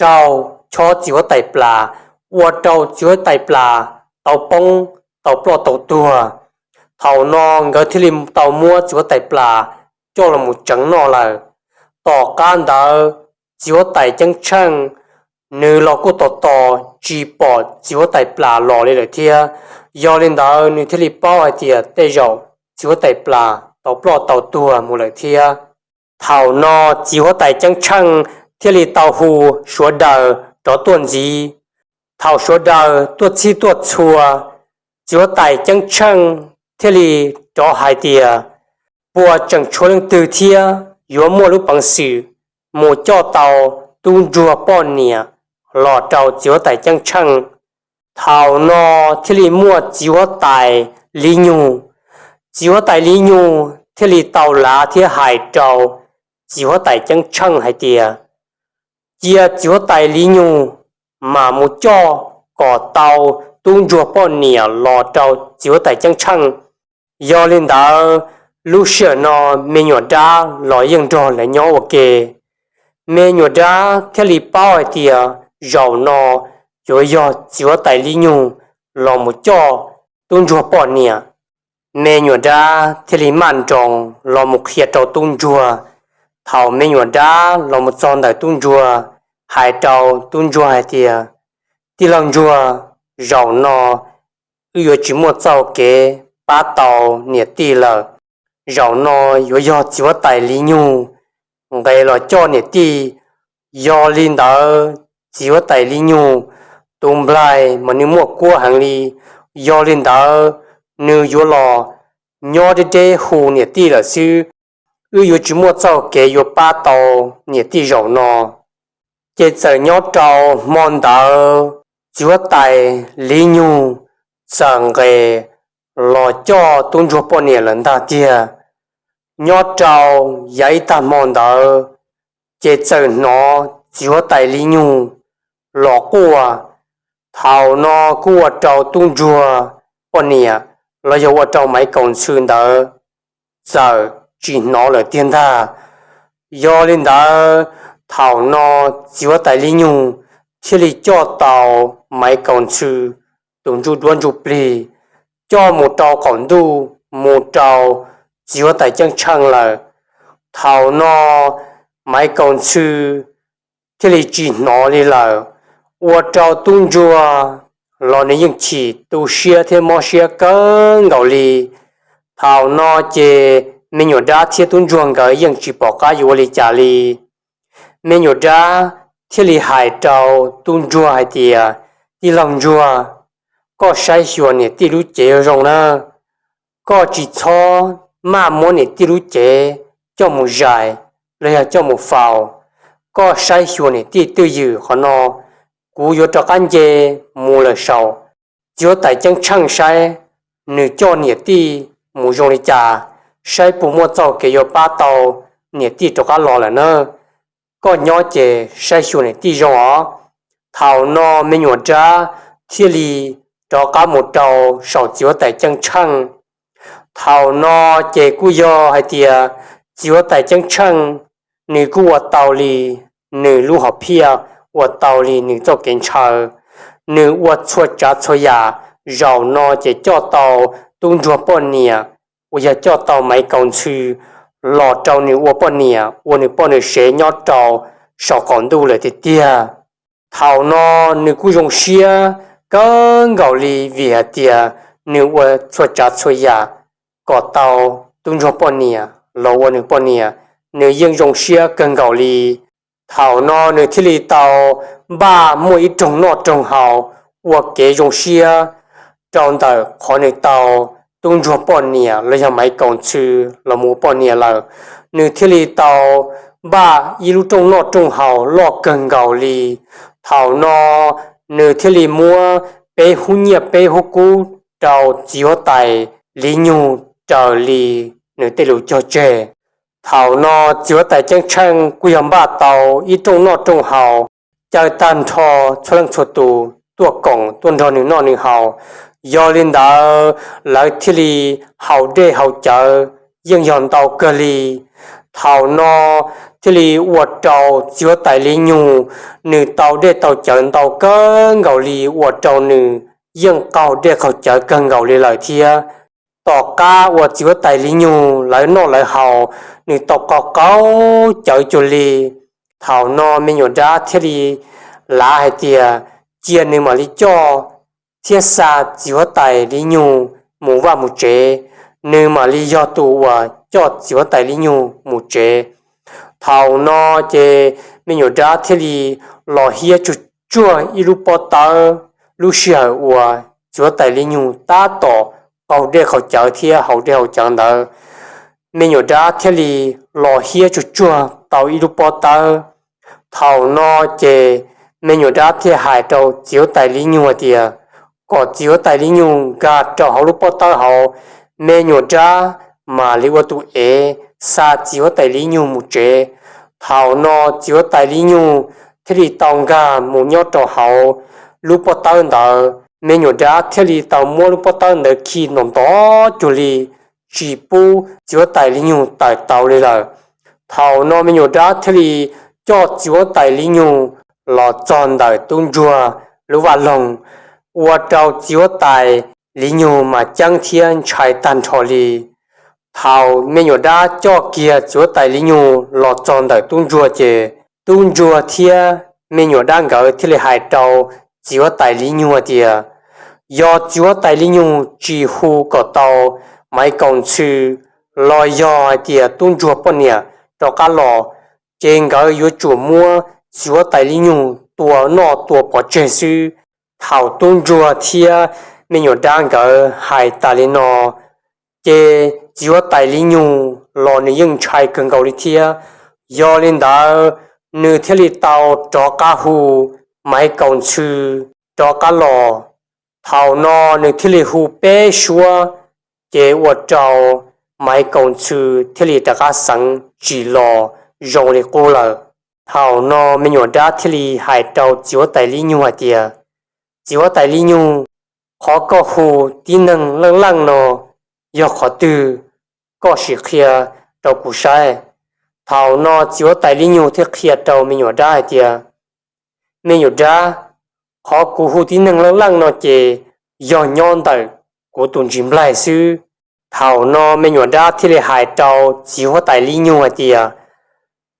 rau chob txiv huab tais plas, ua rau txiv huab tais plas tau poob, tau ploj tau tuag. Thaum no nkawd thiaj li tau muab txiv huab tais plas coj los mus tseev noj lawm. Tom qab ntawd, txiv huab tais ceeb tsheej nws los kuj tos tos tsis pom txiv huab tais plas los li lawm thiab. Yog li ntawd nws thiaj li paub hais tias tej zaum txiv huab tais plas tau ploj tau tuag mus lawm thiab. Thaum no txiv huab tais ceeb tsheej thiaj li tau hu sawv daws rov tuaj ntxiv. Thaum sawv daws tuaj txhij tuaj txhua, txiv huab tais ceeb tsheej thiaj li rov hais tias, puas tseem tshuav leej twg thiab yuav muaj lub peev xwm mus coj tau tub ntsuag poj niam los rau txiv huab tais ceeb tsheej? Thaum no thiaj li muaj txiv huab tais Li Nyug. Txiv huab tais Li Nyug thiaj li tau lav thiab hais rau txiv huab tais ceeb tsheej hais tias, cia txiv huab tais Li Nyug mam mus coj kom tau tub ntsuag poj niam los rau txiv huab tais ceeb tsheej. Yog li ntawd, lub sij hawm no me nyuam dab los yeej nrog lawv nyob ua ke. Me nyuam dab thiaj li paub hais tias zaum no yuav yog txiv huab tais Li Nyug los mus coj tub ntsuag poj niam. Me nyuam dab thiaj li maj nroos los mus qhia rau tub ntsuag. Thaum me nyuam dab los mus txog ntawm tub ntsuag, hais rau tub ntsuag hais tias, tij laug ntsuag, zaum no wb yuav tsis muaj txoj kev pab tau niam tij lawm. Zaum no yuav yog txiv huab tais Li Nyug nqes los coj niam tij. Yog li ntawd, txiv huab tais Li Nyug tus nplaig mas nws muaj kuab heev li. Yog li ntawd, nws yuav los nyob deb deb hu niam tij lawm xwb. Wb yuav tsis muaj txoj kev yuav pab tau niam tij zaum no. Ces txawm nyob rau hmo ntawd, txiv huab tais Li Nyug txawm nqes los coj tub ntsuag poj niam lawm ntag tiag. Nyob rau yav ib tag hmo ntawd, ces txawm hnov txiv huab tais Li Nyug los quaj. Thaum no kuj ua rau tub ntsuag poj niam los yog ua rau Maiv Kaus Ntxhw ntawd txawm tsis hnov lawm tiag ntag. Yog li ntawd, thaum no txiv huab tais Li Nyug thiaj li coj tau Maiv Kaus Ntxhw tus ntsuj duab ntsuj plig coj mus rau qaum ntuj mus rau txiv huab tais ceeb tsheej lawm. Thaum no Maiv Kaus Ntxhw thiaj li tsis hnov li lawm, ua rau tub ntsuag los nws yeej chim tu siab thiab mob siab kawg nkaus li. Thaum no ces me nyuam dab thiab tub ntsuag nkawd yeej tsis pom qab yuav ua li cas li. Me nyuam dab thiaj li hais rau tub ntsuag hais tias, tij laug ntsuag, koj saib xyuas niam tij lub cev zoo na, koj tsis txhob maj muab niam tij lub cev coj mus zais los yog coj mus faus. koj saib xyuas niam tij twj ywm qhov no, kuv yuav rov qab nce mus lawm saum txiv huab tais ceeb tsheej saib nws coj niam tij mus zoo li cas, saib puas muaj txoj kev yuav pab tau niam tij rov qab los lawm na. Koj nyob ces saib xyuas niam tij zoo os. Thaum no me nyuam dab thiaj li rov qab mus rau saum txiv huab tais ceeb tsheej. Thaum no ces kuj yog hais tias txiv huab tais ceeb tsheej, nws kuj ua tau li nws lub hom phiaj, ua tau li nws txoj kev ntshaw. Nws ua txhua tsav txhua yam, zaum no ces coj tau tub ntsuag poj niam uas yog coj tau Maiv Kaus Ntxhw los rau nws ua poj niam ua nws poj nws sev nyob rau saum qaum ntuj lawm tiag tiag. Thaum no nws kuj zoo siab kawg nkaus li vim hais tias nws ua txhua tsav txhua yam kom tau tub ntsuag poj niam los ua nws poj niam, nws yeej zoo siab kawg nkaus li. Thaum no nws thiaj li tau npaj muaj ib rooj noj rooj haus ua kev zoo siab rau ntawm qhov nws tau tub ntsuag poj niam los yog Maiv Kaus Ntxhw los mus ua poj niam lawm. Nws thiaj li tau npaj ib lub rooj noj rooj haus loj kawg nkaus li. Thaum no nws thiaj li muab peb hub nyiaj peb hub kub rau txiv huab tais Li Nyug raws li nws tej lus cog tseg. Thaum no txiv huab tais ceeb tsheej kuj yog npaj tau ib rooj noj rooj haus caw tag nrho txhua leej txhua tus tuaj koom tuaj nrog nws noj nws haus. Yog li ntawd lawv thiaj li haus dej haus cawv yeej yog ntau kawg li. Thaum no thiaj li ua rau txiv huab tais Li Nyug nws tau dej tau cawv ntau kawg nkaus li, ua rau nws yeej qaug dej qaug cawv kawg nkaus li lawm thiab. Tom qab uas txiv huab tais Li Nyug lawv noj lawv haus, nws tau qaug qaug cawv cuag li. Thaum no me nyuam dab thiaj li lav hais tias cia nws mam li coj thiab xa txiv huab tais Li Nyug mus vaj mus tsev, nws mam li yog tus uas coj txiv huab tais Li Nyug mus tsev. Thaum no ces me nyuam dab thiaj li los hiab tsuag tsuag ib lub pob tawb. Lub sij hawm uas txiv huab tais Li Nyug tab tom qaug dej qaug cawv thiab haus dej haus cawv ntawd, me nyuam dab thiaj li los hiab tsuag tsuag tau ib lub pob tawb. Thaum no ces me nyuam dab thiaj hais rau txiv huab tais Li Nyug hais tias kom txiv huab tais Li Nyug nkag rau hauv lub pob tawb hauv, me nyuam dab mam li ua tus ev xa txiv huab tais Li Nyug mus tsev. Thaum no txiv huab tais Li Nyug thiaj li tau nkag mus nyob rau hauv lub pob tawb ntawd, me nyuam dab thiaj li tau muab lub pob tawb ntawd khi ntos ntov cuag li, tsis pub txiv huab tais Li Nyug tawm tau li lawm. Thaum no me nyuam dab thiaj li coj txiv huab tais Li Nyug los txog ntawm tub ntsuag lub vaj loog, ua rau txiv huab tais Li Nyug mas ceeb thiab ntshai tag nrho li. Thaum me nyuam dab coj kiag txiv huab tais Li Nyug los txog ntawm tub ntsuag ces tub ntsuag thiab me nyuam dab nkawd thiaj li hais rau txiv huab tais Li Nyug hais tias yog txiv huab tais Li Nyug tsis hu kom tau Maiv Kaus Ntxhw los yog hais tias tub ntsuag poj niam rov qab los, ces nkawd yuav tsum muab txiv huab tais Li Nyug tua noj tua pov tseg xwb. Thaum tub ntsuag thiab me nyuam dab nkawd hais tas li no, ces txiv huab tais Li Nyug los nws yeej ntshai kawg nkaus li thiab. Yog li ntawd, nws thiaj li tau rov qab hu Maiv Kaus Ntxhw rov qab los. Thaum no nws thiaj li hu peb suab, ces ua rau Maiv Kaus Ntxhw thiaj li rov qab xeev tsis los zoo li qub lawm. Thaum no me nyuam dab thiaj li hais rau txiv huab tais Li Nyug hais tias, txiv huab tais Li Nyug, qhov koj hu tib neeg leej leej no yog qhov twg? Koj sim qhia rau kuv saib. Thaum no txiv huab tais Li Nyug thiaj qhia rau me nyuam dab hais tias, me nyuam dab, qhov kuv hu tib neeg leej leej no ces yog nyob ntawm kuv tus ntsis nplaig xwb. Thaum no me nyuam dab thiaj li hais rau txiv huab tais Li Nyug hais tias,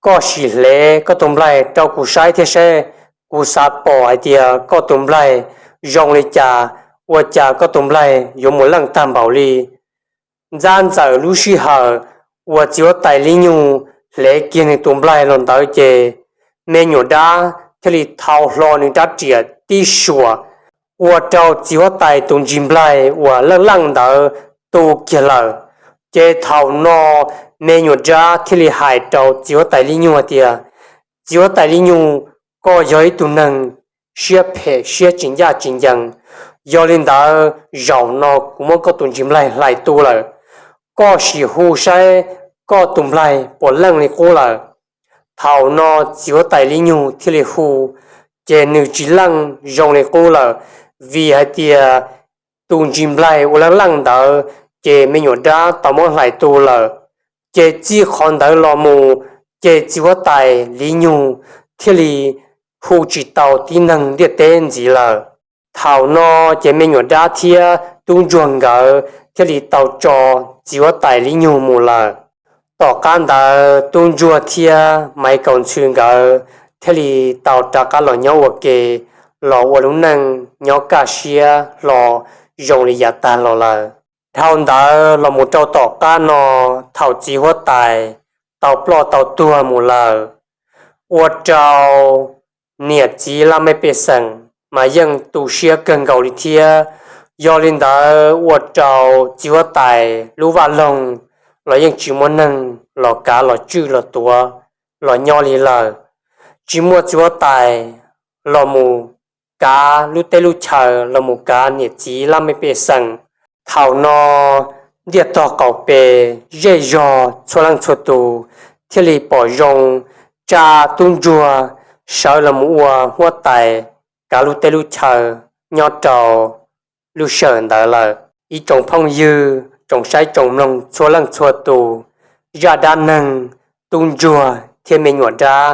koj sim hle koj tus nplaig rau kuv saib thiab seb, kuv xav pom hais tias koj tus nplaig zoo li cas, ua cas koj tus nplaig yuav mus leej tag npaum li. Ntxab ntxawm lub sij hawm uas txiv huab tais Li Nyug hle kiag nws tus nplaig los ntawd ces me nyuam dab thiaj li thau hlo nws rab riam tib suam, ua rau txiv huab tais tus ntsis nplaig uas leej leej ntawd tu kiag lawm. Ces thaum no me nyuam dab thiaj li hais rau txiv huab tais Li Nyug hais tias, Txiv huab tais Li Nyug, koj yog ib tug neeg siab phem siab tsis ncaj tsis ncees. Yog li ntawd zaum no kuv muab koj tus ntsis nplaig hlais tu lawm. Koj sim hu saib koj tus nplaig puas leej li qub lawm. Thaum no txiv huab tais Li Nyug thiaj li hu, ces nws tsis leej zoo li qub lawm, vim hais tias tus ntsis nplaig uas leej leej ntawd ces me nyuam dab tau muab hlais tu lawm. Ces txij qhov ntawd los mus, ces txiv huab tais Li Nyug thiaj li hu tsis tau tib neeg ntiaj teb ntxiv lawm. Thaum no ces me nyuam dab thiab tub ntsuag nkawd thiaj li tau tso txiv huab tais Li Nyug mus lawm. Tom qab ntawd tub ntsuag thiab Maiv Kaus Ntxhw nkawd thiaj li tau rov qab los nyob ua ke, los ua lub neej nyob kaj siab hlo zoo li yav tag los lawm. Dhau ntawd los mus rau tom qab no, thaum txiv huab tais tau ploj tau tuag mus lawm, ua rau niam txiv laj mej pej xeem mas yeej tu siab kawg nkaus li thiab. Yog li ntawd ua rau txiv huab tais lub vaj loog los yeej tsis muaj neeg los kav los tswj los tuav los nyob li lawm. Tsis muaj txiv huab tais los mus kav lub teb lub chaw los mus kav niam txiv laj mej pej xeem. Thaum no ntiaj tog qaum pes zej zog txhua leej txhua tus thiaj li pom zoo tsa tub ntsuag sawv los mus ua huab tais kav lub teb lub chaw nyob rau lub sij hawm ntawd lawm. Ib tsoom phooj ywg tsoom saib tsoom mloog txhua leej txhua tus, zaj dab neeg tub ntsuag thiab me nyuam dab,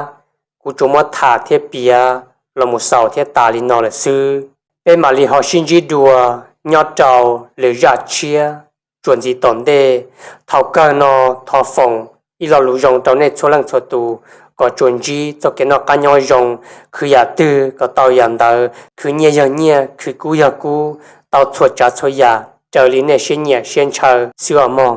kuv tsuas muab tham thiab piav los mus xaus thiab tas li no lawm xwb. Peb mam li ho sib ntsib dua nyob rau lwm zaj tshiab tsuas ntxiv tom ntej. Thaum kawg no thov foom ib lo lus zoo rau nej txhua leej txhua tus kom tsuas ntsib txoj kev noj qab nyob zoo, khwv yam twg kom tau yam ntawd, khwv nyiaj yog nyiaj, khwv kub yog kub, tau txhua tsav txhua yam raws li nej siab nyiam siab ntshaw xwb os mog.